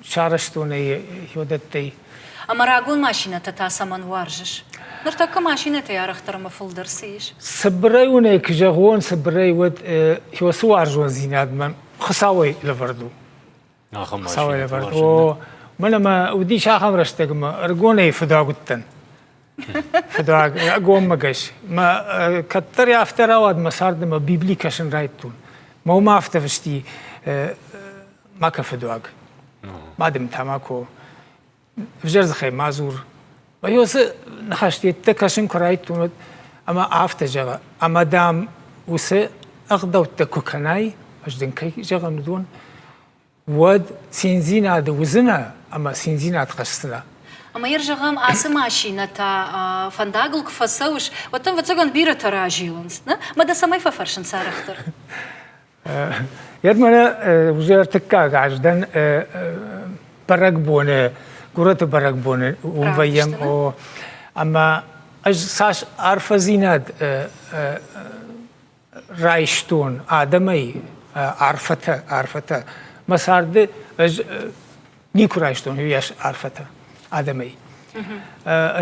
сарӕзтон ӕй уыдӕттӕй. Ӕмӕ рагон машинӕтӕ та цӕмӕн уарзыс? Ныртӕккӕ машинӕтӕй арӕхдӕр ӕмӕ фылдӕр цы ис? Цыбырӕй уын ӕй куы зӕгъон, цыбырӕй, уӕд уыцы уарзондзинад мӕн Хуыцауӕй лӕвӕрд у. Ахӕм Хуыцауӕй лӕвӕрд. О, мӕн ӕмӕ уыдис ахӕм рӕстӕг ӕмӕ ӕрыгонӕй фыдуаг уыдтӕн. Фыдуаг, ӕгоммӕгӕс. Мӕ кӕддӕр афтӕ рауад мӕ царды мӕ Библи кӕсын райдтон. Мӕ уымӕ афтӕ фысти, ма кӕ фыдуаг, ма дым тамако, ӕвзӕр дзыхӕй ма дзур. Уыцы ныхӕстӕ кӕсын куы райдтон, уӕд ӕмӕ афтӕ зӕгъы, ӕмӕ дам уыцы ӕгъдӕуттӕ куы кӕнай, ӕз дын кӕй зӕгъын, уыдон, уӕд циндзинады уыдзынӕ ӕмӕ циндзинад хӕсдзынӕ. Ӕмӕ йӕ зӕгъӕм, ацы машинӕтӕ фӕндагыл куы фӕцӕуыс, уӕд дӕм, ӕвӕццӕгӕн, бирӕтӕ разилынц, нӕ? Мӕ дӕ цӕмӕй фӕфӕрсынц арӕхдӕр? Йӕд мӕнӕ уже ӕртыккаг аз дӕн бӕрӕгбоны, горӕты бӕрӕгбоны уым вӕййӕм. Ӕмӕ ӕз цас арфӕдзинад райстон адӕмӕй арфӕтӕ, арфӕтӕ. Мӕ царды ӕз никуы райстон уыйас арфӕтӕ адӕмӕй.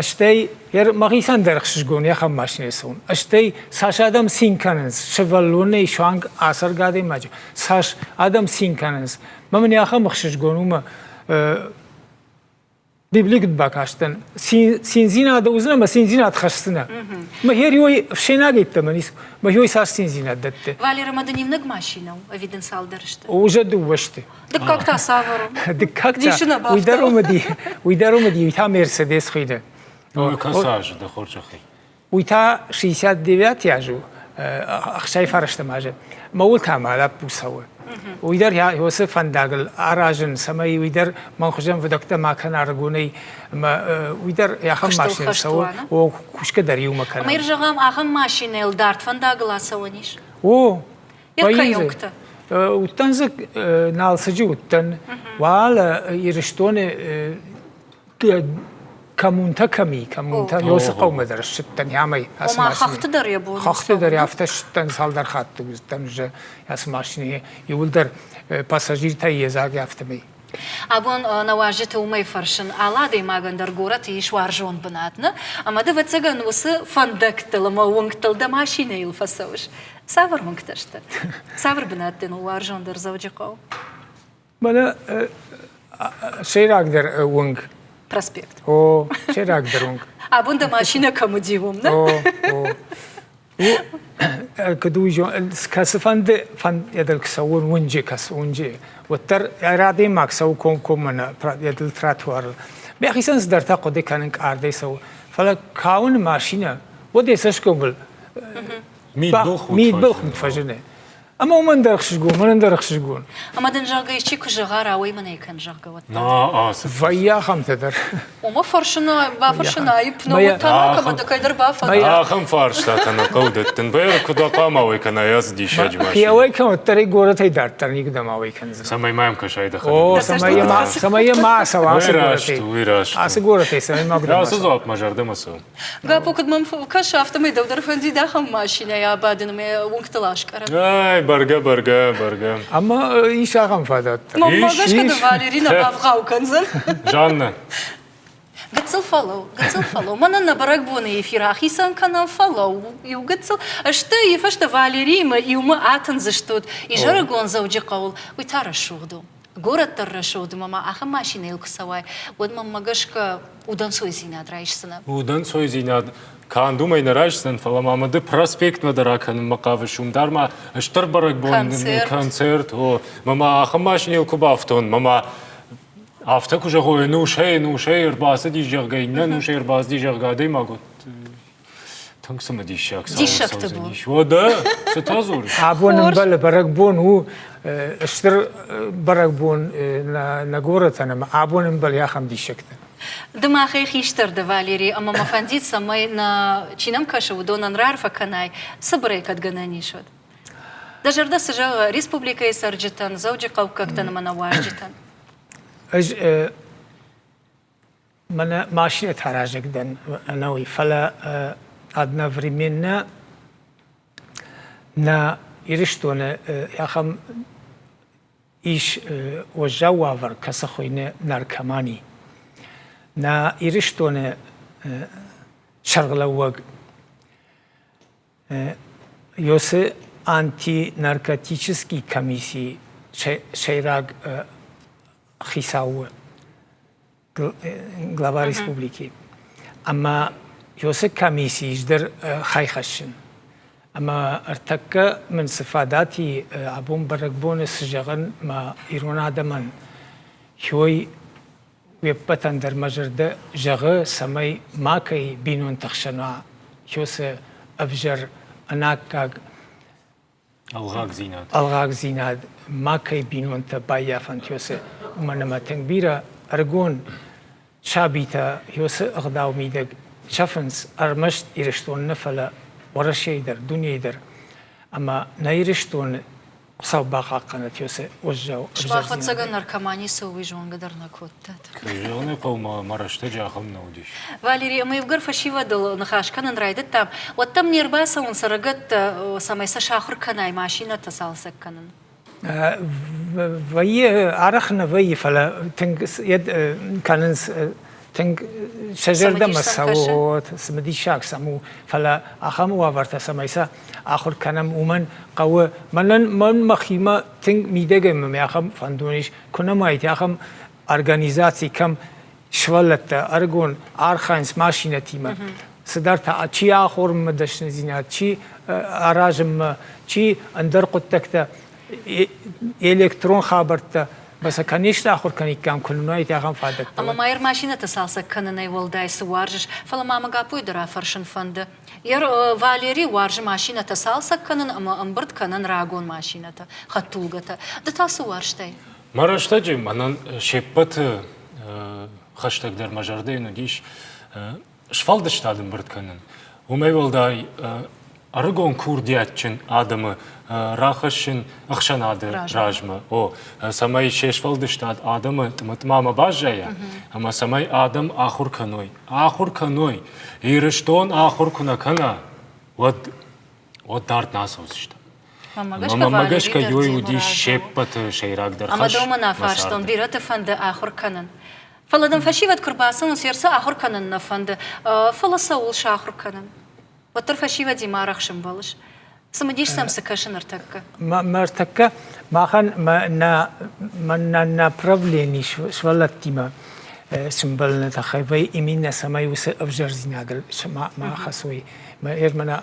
Стӕй мӕхицӕн дӕр ӕхсызгон ахӕм машинӕйы цӕуын. Стӕй цас адӕм цин кӕнынц, сывӕллонӕй суанг ацӕргӕ адӕймаджы, цас адӕм цин кӕнынц. Мӕ мын ахӕм ӕхсызгон у мӕ Библи куыд бакастӕн, циндзинад уыдзынӕ ӕмӕ циндзинад хӕсдзынӕ. Мӕ хериой ӕфсӕйнаг йеддӕмӕ ницы, мӕ хиой цас циндзинад дӕтты. Валера, ма дын иунӕг машинӕ у, ӕви дын цалдӕр сты? Уже дыууӕ сты. Дыккаг та цавӕр у? Дыккаг та, уый дӕр уымыди, уый дӕр уымыди, уый та Мерседес хуыйны. Ну, кӕцы азы дӕ хорзӕхӕй? Уый та 69 аз у, ӕхсай фарӕстӕм азы. Мӕ уыл та мӕ лӕппу цӕуы. Уый дӕр уыцы фӕндагыл аразын, цӕмӕй уый дӕр мӕн хуызӕн фыдӕгтӕ ма кӕна ӕрыгонӕй ӕмӕ уый дӕр ахӕм машинӕ цӕуы, о, кусгӕ дӕр иумӕ кӕнӕм. Ӕмӕ зӕгъӕм, ахӕм машинӕйыл дард фӕндагыл ацӕуӕн ис? О, Иркӕйонгтӕ. Уыдтӕн дзы Налцыджы уыдтӕн. Уал Ирыстоны коммунтӕ кӕм и, коммунтӕ, Ёсы хъӕумӕ дӕр ссыдтӕн амӕй ацы Ома хӕхты дӕр йӕ бон Хӕхты дӕр афтӕ ссыдтӕн цалдӕр хатты уыдтӕн уже ацы машинӕйы иууылдӕр пассажиртӕй йедзаг афтӕмӕй. Абон нӕ уазджыты уымӕй фӕрсын, алы адӕймагӕн дӕр горӕты ис уарзон бынат, нӕ? Ӕмӕ ды, ӕвӕццӕгӕн, уыцы фӕндӕгтыл ӕмӕ уынгтыл дӕ машинӕйыл фӕцӕуыс. Цавӕр уынгтӕ сты? Цавӕр бынат дын у уарзондӕр Дзӕуджыхъӕуы? Мӕнӕ сӕйрагдӕр уынг. Проспект. О, сӕйрагдӕр уынг. Абон дӕ машинӕ кӕм уыди, уым, нӕ? О, о. Куыд уый кӕцыфӕнды ӕдыл цӕуын уынджы, кӕцы уынджы, уӕддӕр адӕймаг цӕуы комкоммӕ нӕ ӕдыл тротуарыл. Мӕхицӕн цыдӕртӕ хъуыды кӕнын къардӕй цӕуы, фӕлӕ кауын машинӕ, уӕд йӕ цӕсгомыл мидбылхудт фӕзыны. Ӕмӕ уымӕн дӕр ӕхсызгон, мӕнӕн дӕр ӕхсызгон. Ӕмӕ дын, зӕгъгӕ, исчи куы зӕгъа, рауӕй мын ӕй кӕн, зӕгъгӕ, уӕд Вӕййы ахӕмтӕ дӕр. Уымӕ фӕрсын, бафӕрсын аипп нӕ уыд, тамако дӕ кӕйдӕр бафӕнды. Ахӕм фарстатӕ нӕ хъӕуы дӕттын. Бӕрӕг куыд хъуамӕ уӕй кӕна ацы диссаджы машинӕ? Хи ауӕй кӕн, уӕддӕр ӕй горӕтӕй дарддӕр никуыдӕм ауӕй кӕндзынӕ. Цӕмӕй ма йӕм кӕсай дӕхӕдӕг. О, цӕмӕй йӕ ма, цӕмӕй йӕ ма ацӕуа ацы горӕтӕй. Уый раст. Ацы горӕтӕй цӕмӕй ма куыдӕм Ацы дзуапп мӕ зӕрдӕмӕ цӕуы. Гаппо, куыд мӕм кӕсы, афтӕмӕй дӕу дӕр фӕндид ахӕм машинӕйы абадын ӕмӕ уынгтыл аскъӕрын. Ай, бӕргӕ, бӕргӕ, бӕргӕ. Ӕмӕ ис ахӕм фадат. Мӕнмӕ гӕсгӕ дын Валери нӕ бавгъау кӕндзӕн. Жанна. Гыццыл фӕлӕуу, гыццыл фӕлӕуу. Мӕнӕн нӕ бӕрӕгбоны эфир ахицӕн кӕнӕм, фӕлӕуу. Иу гыццыл. Сты йы фӕстӕ Валериимӕ иумӕ атындзыстут изӕрыгон Дзӕуджыхъӕуыл. Уый та рӕсугъд у. Горӕт дӕр рӕсугъд ӕмӕ ма ахӕм машинӕйыл куы цӕуай, уӕд мӕнмӕ гӕсгӕ удӕнцойдзинад райсдзынӕ. Удӕнцойдзинад канд уымӕй нӕ райсдзӕн, фӕлӕ ма мӕ ды проспектмӕ дӕр акӕнынмӕ хъавыс, уым дӕр ма стыр бӕрӕгбон концерт, концерт о, мӕ ма ахӕм машинӕйыл куы бафтон, мӕ ма афтӕ куы зӕгъой, ӕнусӕй, ӕнусӕй ӕрбацыди, зӕгъгӕ, иннӕ ӕнусӕй ӕрбацыди, зӕгъгӕ, адӕймаг вот тынг цымыдисаг Диссӕгты бон. Уӕдӕ, цы та дзурыс? Абон ӕмбӕлы бӕрӕгбон у стыр бӕрӕгбон нӕ горӕтӕн ӕмӕ абон ӕмбӕлы ахӕм диссӕгтӕ. Ды махӕй хистӕр дӕ, Валери, ӕмӕ мӕ фӕндид, цӕмӕй нӕ чи нӕм кӕсы, уыдонӕн раарфӕ кӕнай, цыбырӕй кӕд гӕнӕн ис, уӕд. Дӕ зӕрдӕ цы зӕгъы республикӕйы цӕрджытӕн, дзӕуджыхъӕуккӕгтӕн ӕмӕ нӕ уазджытӕн? Ӕз мӕнӕ машинӕтӕ аразӕг дӕн ӕнӕуи, фӕлӕ одновременно нӕ Ирыстоны ахӕм ис уӕззау уавӕр, кӕцы хуыйны наркомани. Нӕ Ирыстоны сӕргълӕууӕг Ёсы антинаркотический комиссийы сӕйраг хицау у глава республики. Ӕмӕ ёсы комиссийы дӕр хай хӕссын. Ӕмӕ ӕртӕккӕ мын цы фадат и абон бӕрӕгбоны цы зӕгъын мӕ ирон адӕмӕн, хёй уе ппӕтӕн дӕр мӕ зӕрдӕ зӕгъы, цӕмӕй макӕй бинонты хсӕн уа хёсы ӕвзӕр, ӕнаккаг ӕлгъагдзинад. Ӕлгъагдзинад макӕй бинонтӕ баййафӕнт хёсы, уымӕн ӕмӕ тынг бирӕ ӕрыгон сабитӕ хёсы ӕгъдау мидӕг сӕфынц ӕрмӕст Ирыстоны нӕ, фӕлӕ Уӕрӕсейы дӕр, дунейы дӕр. Ӕмӕ нӕ Ирыстоны Хуыцау бахъахъхъӕнӕд уыцы уӕззау Сымах, ӕвӕццӕгӕн, наркомани цы уый зонгӕ дӕр нӕ кодтат. Кӕй зӕгъын ӕй хъӕуы, мӕ рӕстӕджы ахӕм нӕ уыдис. Валери, ӕмӕ иугӕр фӕсивӕдыл ныхас кӕнын райдыдтам, уӕд дӕм не рбацӕуынц ӕрыгӕттӕ, цӕмӕй сӕ сахуыр кӕнай машинӕтӕ цалцӕг кӕнын? Вӕййы, арӕх нӕ вӕййы, фӕлӕ тынг кӕнынц тынг сӕ зӕрдӕмӕ цӕуы, цымыдисаг сӕм у, фӕлӕ ахӕм уавӕртӕ, цӕмӕй сӕ ахуыр кӕнӕм, уымӕн хъӕуы. Мӕнӕн мӕн мӕхимӕ тынг мидӕгӕй мӕм ахӕм фӕндон ис, куы нӕ ма ахӕм организаци, кӕм сывӕллӕттӕ ӕрыгон архайынц машинӕтимӕ, цыдӕртӕ чи ахорынмӕ дӕсныдзинад, чи аразынмӕ, чи ӕндӕр хъуыддӕгтӕ, электрон хабӕрттӕ Сӕ конечно ахуыр кӕниккам, куы нын уаид ахӕм фадӕттӕ. Ӕмӕ ма машинӕты цалцӕг кӕнынӕй уӕлдай цы уарзыс, фӕлӕ ма мӕ Гаппойы дӕр афӕрсын фӕнды. Валери уарзы машинӕтӕ цалцӕг кӕнын ӕмӕ ӕмбырд кӕнын рагон машинӕтӕ, хӕдтулгӕтӕ. Ды та цы уарзтай? Мӕ рӕстӕджы мӕнӕн се ппӕты хӕстӕгдӕр мӕ зӕрдӕйы уыдис сфӕлдыстад ӕмбырд кӕнын. Уымӕй уӕлдай ӕрыгон курдиатджын адӕмы рахӕссын ӕхсӕнады размӕ, о, цӕмӕй се сфӕлдыстад адӕмы тъмы-тъмамӕ баззайа ӕмӕ цӕмӕй адӕм ахуыр кӕной. Ахуыр кӕной. Ирыстон ахуыр куы нӕ кӕна, уӕд уӕд дард нӕ ацӕудзыстӕм. Мӕнмӕ гӕсгӕ ёй уыдис се ппӕты сӕйрагдӕр хӕс. Ӕмӕ дӕумӕ нӕ фарстон, бирӕты фӕнды ахуыр кӕнын. Фӕлӕ дын фӕсивӕд куы рбацӕуынц, ерсы ахуыр кӕнын нӕ фӕнды, фӕлӕ цӕуыл сахуыр кӕнын? Уӕддӕр фӕсивӕдимӕ арӕх сӕмбӕлыс. Цымыдис сӕм цы кӕсы ныртӕккӕ? Ныртӕккӕ махӕн нӕ направлени сывӕллӕттимӕ сӕмбӕлыны тыххӕй вӕййы именно цӕмӕй уыцы ӕвзӕрдзинадыл ма хӕцой. Мӕнӕ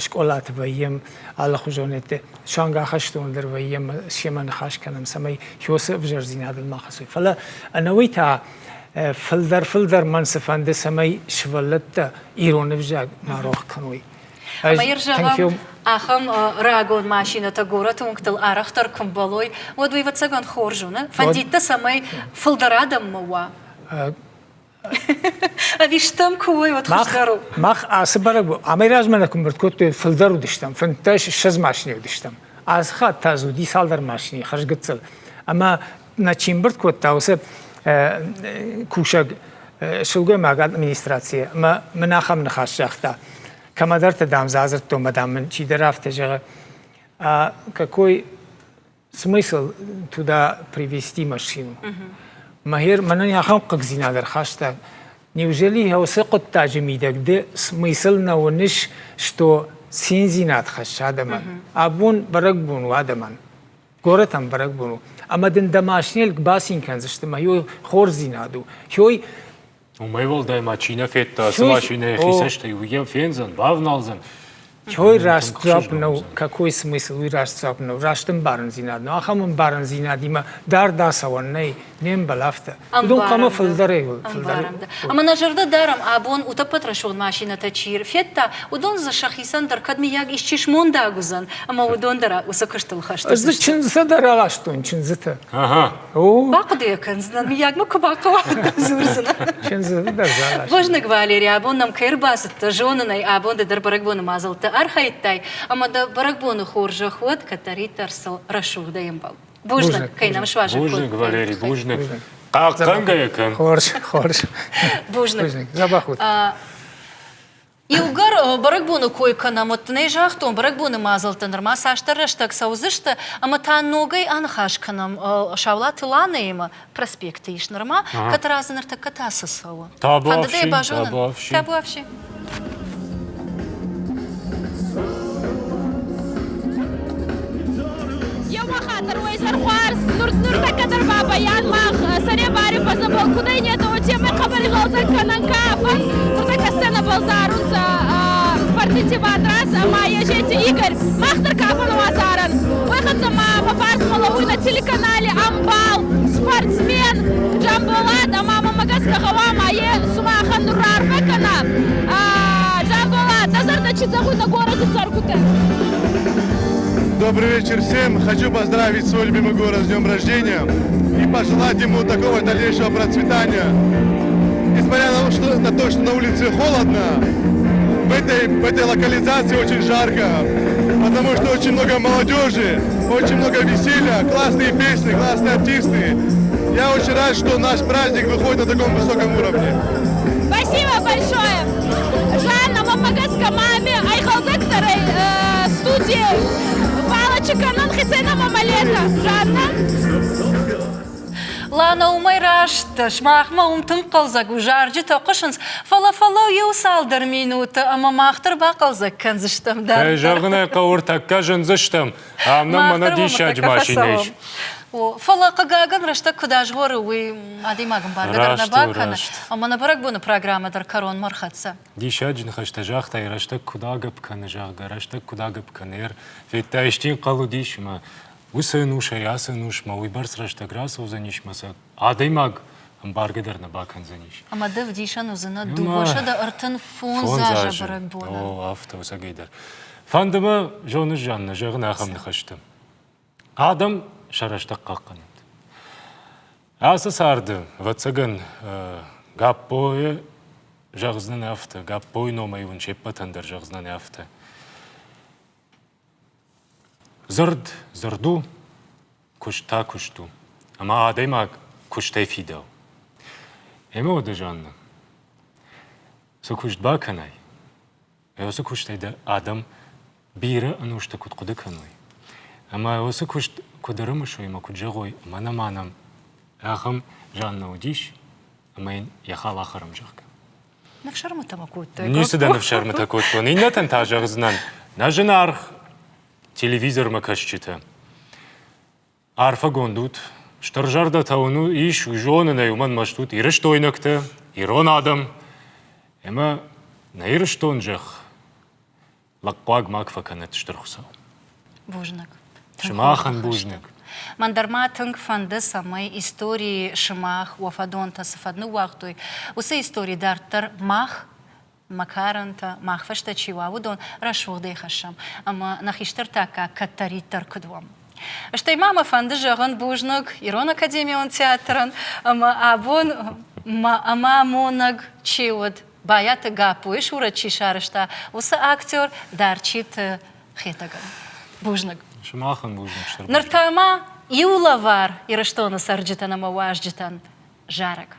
скъолаты вӕййӕм, алыхуызон суанг ахӕстоны дӕр вӕййӕм, семӕ ныхас кӕнӕм, цӕмӕй уыцы ӕвзӕрдзинадыл ма хӕцой. Фӕлӕ ӕнӕуый та фылдӕр-фылдӕр мӕн цы фӕнды, цӕмӕй сывӕллӕттӕ ирон ӕвзаг ма рох кӕной. Ӕмӕ йын зӕгъӕм, ахӕм рагон машинӕтӕ горӕты уынгтыл арӕхдӕр куы мбӕлой, уӕд уый, ӕвӕццӕгӕн, хорз у, нӕ? Фӕндид дӕ, цӕмӕй фылдӕр адӕммӕ уа? Ӕви стӕм куы уой, уӕд хуыздӕр у. Мах ацы бӕрӕгбон амӕй размӕ нӕ куы мбырд кодтой, фылдӕр уыдыстӕм, 15 ссӕдз машинӕ уыдыстӕм. Ацы хатт та дзы уыди цалдӕр машинӕйы, хӕрзгыццыл. Ӕмӕ нӕ чи мбырд кодта, уыцы кусӕг сылгоймаг администрацийы ӕмӕ мын ахӕм ныхас загъта. Кӕмӕдӕрты, дам, дзы адзырдтон, мӕ, дам, мын чидӕр афтӕ зӕгъы, а какой смысл туда привезти машину? Мӕхер мӕнӕн ахӕм хъыгдзинад ӕрхаста. Неужели уыцы хъуыддаджы мидӕг ды смысл нӕ уыныс, что циндзинад хӕссы адӕмӕн? Абон бӕрӕгбон у адӕмӕн. Горӕтӕн бӕрӕгбон у. Ӕмӕ дын дӕ машинӕйыл бацин кӕндзысты, мӕ йой хорздзинад у. Йой Уымӕй уӕлдай ма чи нӕ федта, ацы машинӕ йӕхи цӕстӕй уый йӕм фендзӕн, бавналдзӕн. Чой раст дзуапп нӕу, какой смысл, уый раст дзуапп нӕу, раст ӕмбарындзинад нӕу. Ахӕм ӕмбарындзинадимӕ дард ацӕуӕн нӕй, не мбӕл афтӕ. Уыдон хъуамӕ фылдӕрӕй фылдӕр. Ӕмӕ нӕ зӕрдӕ дарӕм, абон утӕппӕт рӕсугъд машинӕтӕ чи федта, уыдон дзы сӕхицӕн дӕр кӕд мыййаг исчи смондаг уыдзӕн, ӕмӕ уыдон дӕр уыцы куыстыл хӕст Ӕз дзы чындзытӕ дӕр аластон, чындзытӕ. Бахъуыды йӕ кӕндзынӕн, мыййаг мӕ куы бахъӕуа, дзурдзынӕн. Чындзытӕ дӕр дзы аластон. Бузныг, Валери, абон нӕм кӕй ӕрбацыдтӕ, зонын ӕй, абон ды дӕр бӕрӕгбоны мадзӕлтты архайдтай, ӕмӕ дӕ бӕрӕгбоны хорзӕх уӕд, кӕддӕриддӕр сыл рӕсугъдӕй ӕмбӕл. Бузныг, кӕй нӕм суазӕг Бузныг, Валери, бузныг. Хъахъхъӕнгӕ кӕн. Хорз, хорз. Бузныг. Бузныг. Дзӕбӕх ут. Иугӕр бӕрӕгбоны кой кӕнӕм, уӕд дын ӕй загътон, бӕрӕгбоны мадзӕлттӕ нырма цасдӕр рӕстӕг цӕудзысты, ӕмӕ та ногӕй аныхас кӕнӕм Саулаты Ланӕимӕ, проспекты ис нырма, кӕд разы ныртӕккӕ та цы цӕуы? Фӕндыд ӕй базонын? Табуафси. Еума хатыр уӕзӕр хуарз, нуртӕккӕ дӕр ма баян мах сӕребари фӕзӕбӕл кудӕй нетӕ, уотемӕй хъӕбӕр игъӕлдзӕг кӕнӕн кафӕн. Нуртӕккӕ сценӕбӕл зарунцӕ Фӕртити Батраз ӕма Ежети Игорь. Мах дӕр кафӕн уазарӕн. Уой хӕццӕ ма мӕ фарсмӕ лӕууй нӕ телеканали ӕмбал, спортсмен Джамболат ӕма мӕмӕ гӕсгӕ гъӕуама е сумахӕн нур раарфӕ кӕна. Джамболат, дӕ зӕрдӕ чи зӕгъуй нӕ горӕти цӕргутӕн? Добрый вечер всем. Хочу поздравить свой любимый город с днем рождения и пожелать ему такого дальнейшего процветания. Несмотря на, что, на то, что на улице холодно, в этой, в этой локализации очень жарко, потому что очень много молодежи, очень много веселья, классные песни, классные артисты. Я очень рад, что наш праздник выходит на таком высоком уровне. Спасибо большое. Жанна, мӕмӕ гӕсгӕ маме ӕйгъӕлдзӕгдӕрӕй студийы Валачы кӕнын хицӕн ӕмӕ мӕлӕтӕ. Жанна? Лана, уымӕй раст, сымахмӕ уым тынг хъӕлдзӕг у, зарджытӕ хъуысынц, фӕлӕ фӕлӕу иу цалдӕр минуты ӕмӕ мах дӕр бахъӕлдзӕг кӕндзыстӕм дарддӕр. Кӕй зӕгъын ӕй хъӕуы, ӕртӕккӕ зындзыстӕм. Ам нӕм мӕнӕ диссаджы машинӕ ис. Фӕлӕ, хъыгагӕн, рӕстӕг куыд азгъоры, уый адӕймаг ӕмбаргӕ дӕр нӕ бакӕны. Ӕмӕ нӕ бӕрӕгбоны программӕ дӕр кӕронмӕ ӕрхӕццӕ. Диссаджы ныхӕстӕ загътай, рӕстӕг куыд агӕпп кӕны, зӕгъгӕ, рӕстӕг куыд агӕпп кӕны. Федтай, исчи ӕнхъӕл уыдис, ӕмӕ уыцы ӕнусӕй ацы ӕнусмӕ уыйбӕрц рӕстӕг рацӕудзӕнис, ӕмӕ сӕ адӕймаг ӕмбаргӕ дӕр нӕ бакӕндзӕнис. Ӕмӕ ды вдисӕн уыдзынӕ 235 азы бӕрӕгбонӕн. О, афтӕ, ӕцӕгӕй дӕр. Фӕнды мӕ, зоныс, Жаннӕ, зӕгъын ахӕм ныхӕстӕ. Адӕм сӕ рӕстӕг хъахъхъӕнӕнт. Ацы царды, ӕвӕццӕгӕн, Гаппойы зӕгъдзынӕн афтӕ, Гаппойы номӕй уын се ппӕтӕн дӕр зӕгъдзынӕн афтӕ. Дзырд дзырд у, куыст та куыст у, ӕмӕ адӕймаг куыстӕй фидауы. Ӕмӕ уӕдӕ, Жаннӕ, цы куыст бакӕнай, уыцы куыстӕй дӕ адӕм бирӕ ӕнусты куыд хъуыды кӕной, ӕмӕ уыцы куыст куыд ӕрымысой ӕмӕ куыд зӕгъой, мӕнӕ ма нӕм ахӕм Жаннӕ уыдис, ӕмӕ йын йӕ хал ахӕрӕм, зӕгъгӕ. Ныфсӕрмытӕ мӕ кодтай. Ницы дӕ ныфсӕрмытӕ кодтон. Иннӕтӕн та зӕгъдзынӕн, нӕ зынаргъ телевизормӕ кӕсджытӕ, арфӕгонд ут, стыр зӕрдӕтӕ уын ис, уый зонын ӕй, уымӕн мӕ стут ирыстойнӕгтӕ, ирон адӕм. Ӕмӕ нӕ Ирыстон зӕхх лӕгхъуаг мак фӕкӕнӕд Стыр Хуыцау. Бузныг. Сымахӕн бузныг. Мӕн дӕр ма тынг фӕнды, цӕмӕй историйы сымах, уӕ фӕдонтӕ цы фӕд ныууагътой, уыцы истори дарддӕр мах, мӕ карӕнтӕ, мах фӕстӕ чи уа, уыдон рӕсугъдӕй хӕссӕм ӕмӕ нӕ хистӕрты аккаг кӕддӕриддӕр куыд уӕм. Стӕй ма мӕ фӕнды зӕгъын бузныг Ирон академион театрӕн ӕмӕ абон мӕ ӕмӕ амонӕг чи уыд, Байаты Гаппойы сурӕт чи сарӕзта, уыцы актер Дарчиты Хетӕгӕн. Бузныг. Сымахӕн бузныг, стыр Ныр та ма иу лӕвар Ирыстоны цӕрджытӕн ӕмӕ уазджытӕн зарӕг.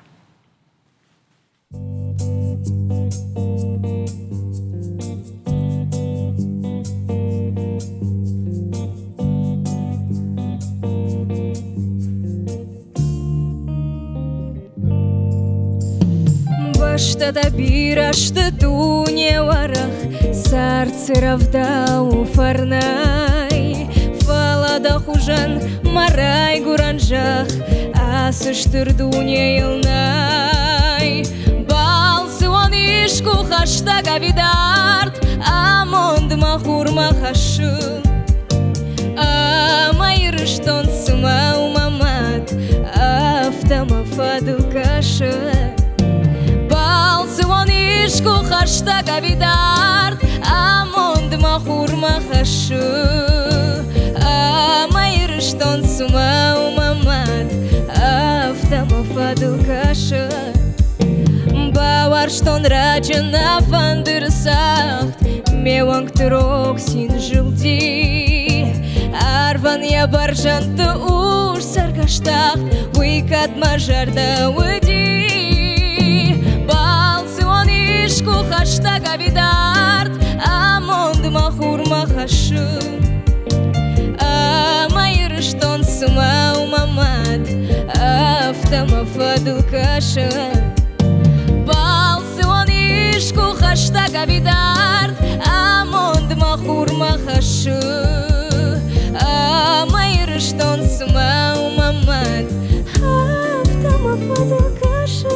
Бӕстӕтӕ бирӕ сты дуне уӕрӕх, цард цы рӕвдауы фӕрнӕй. Фӕлӕ дӕ хуызӕн мӕ райгуырӕн зӕхх ацы стыр дунейыл нӕй. Балцы уон искуы хӕстӕг ӕви дард, амонд мӕ хурмӕ хӕссы. Ӕмӕ Ирыстон цыма у мӕ мад, афтӕ мӕ фӕдыл кӕсы. Балцы уон искуы хӕстӕг ӕви дард, амонд мӕ хурмӕ хӕссы. Ӕмӕ Ирыстон цыма у мӕ мад, афтӕ мӕ фӕдыл кӕсы. Бауарзтон раджы нӕ фӕндыры цагъд, ме уӕнгты рог цин зылди. Арвӕн йӕ бӕрзӕндты урс цӕргӕс тахт, уый кӕд мӕ зӕрдӕ уыди. Балцион искуы хӕстӕг ӕви дард, амонд мӕ хурмӕ хӕссы. Ӕмӕ Ирыстон цыма у мӕ мад, афтӕ мӕ фӕдыл кӕсы. Балцион искуы хӕстӕг ӕви дард, амонд мӕ хурмӕ хӕссы. Ӕмӕ Ирыстон цыма у мӕ мад, афтӕ мӕ фӕдыл кӕсы.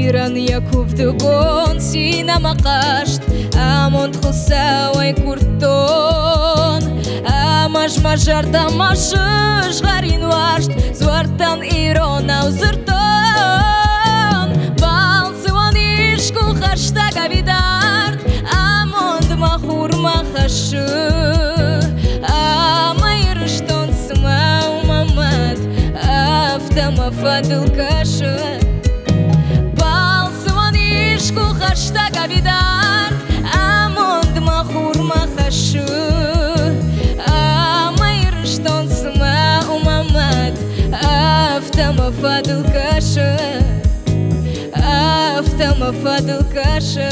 Ирӕн йӕ куывдыгон цин ӕмӕ хъазт амонд Хуыцауӕй куырдтон. Ӕмӕ ӕз мӕ зӕрдӕмӕ сызгъӕрин уарзт дзуӕрттӕн иронау дзырдтон. Балцы уон искуы хӕстӕг ӕви дард, амонд мӕ хурмӕ хӕссы. Ӕмӕ Ирыстон цыма у мӕ мад, афтӕ мӕ фӕдыл кӕсы. Балцы уон искуы хӕстӕг ӕви дард, амонд мӕ хурмӕ хӕссы. Ӕмӕ Ирыстон цыма у мӕ мад, афтӕ мӕ фӕдыл кӕсы. Афтӕ мӕ фӕдыл кӕсы.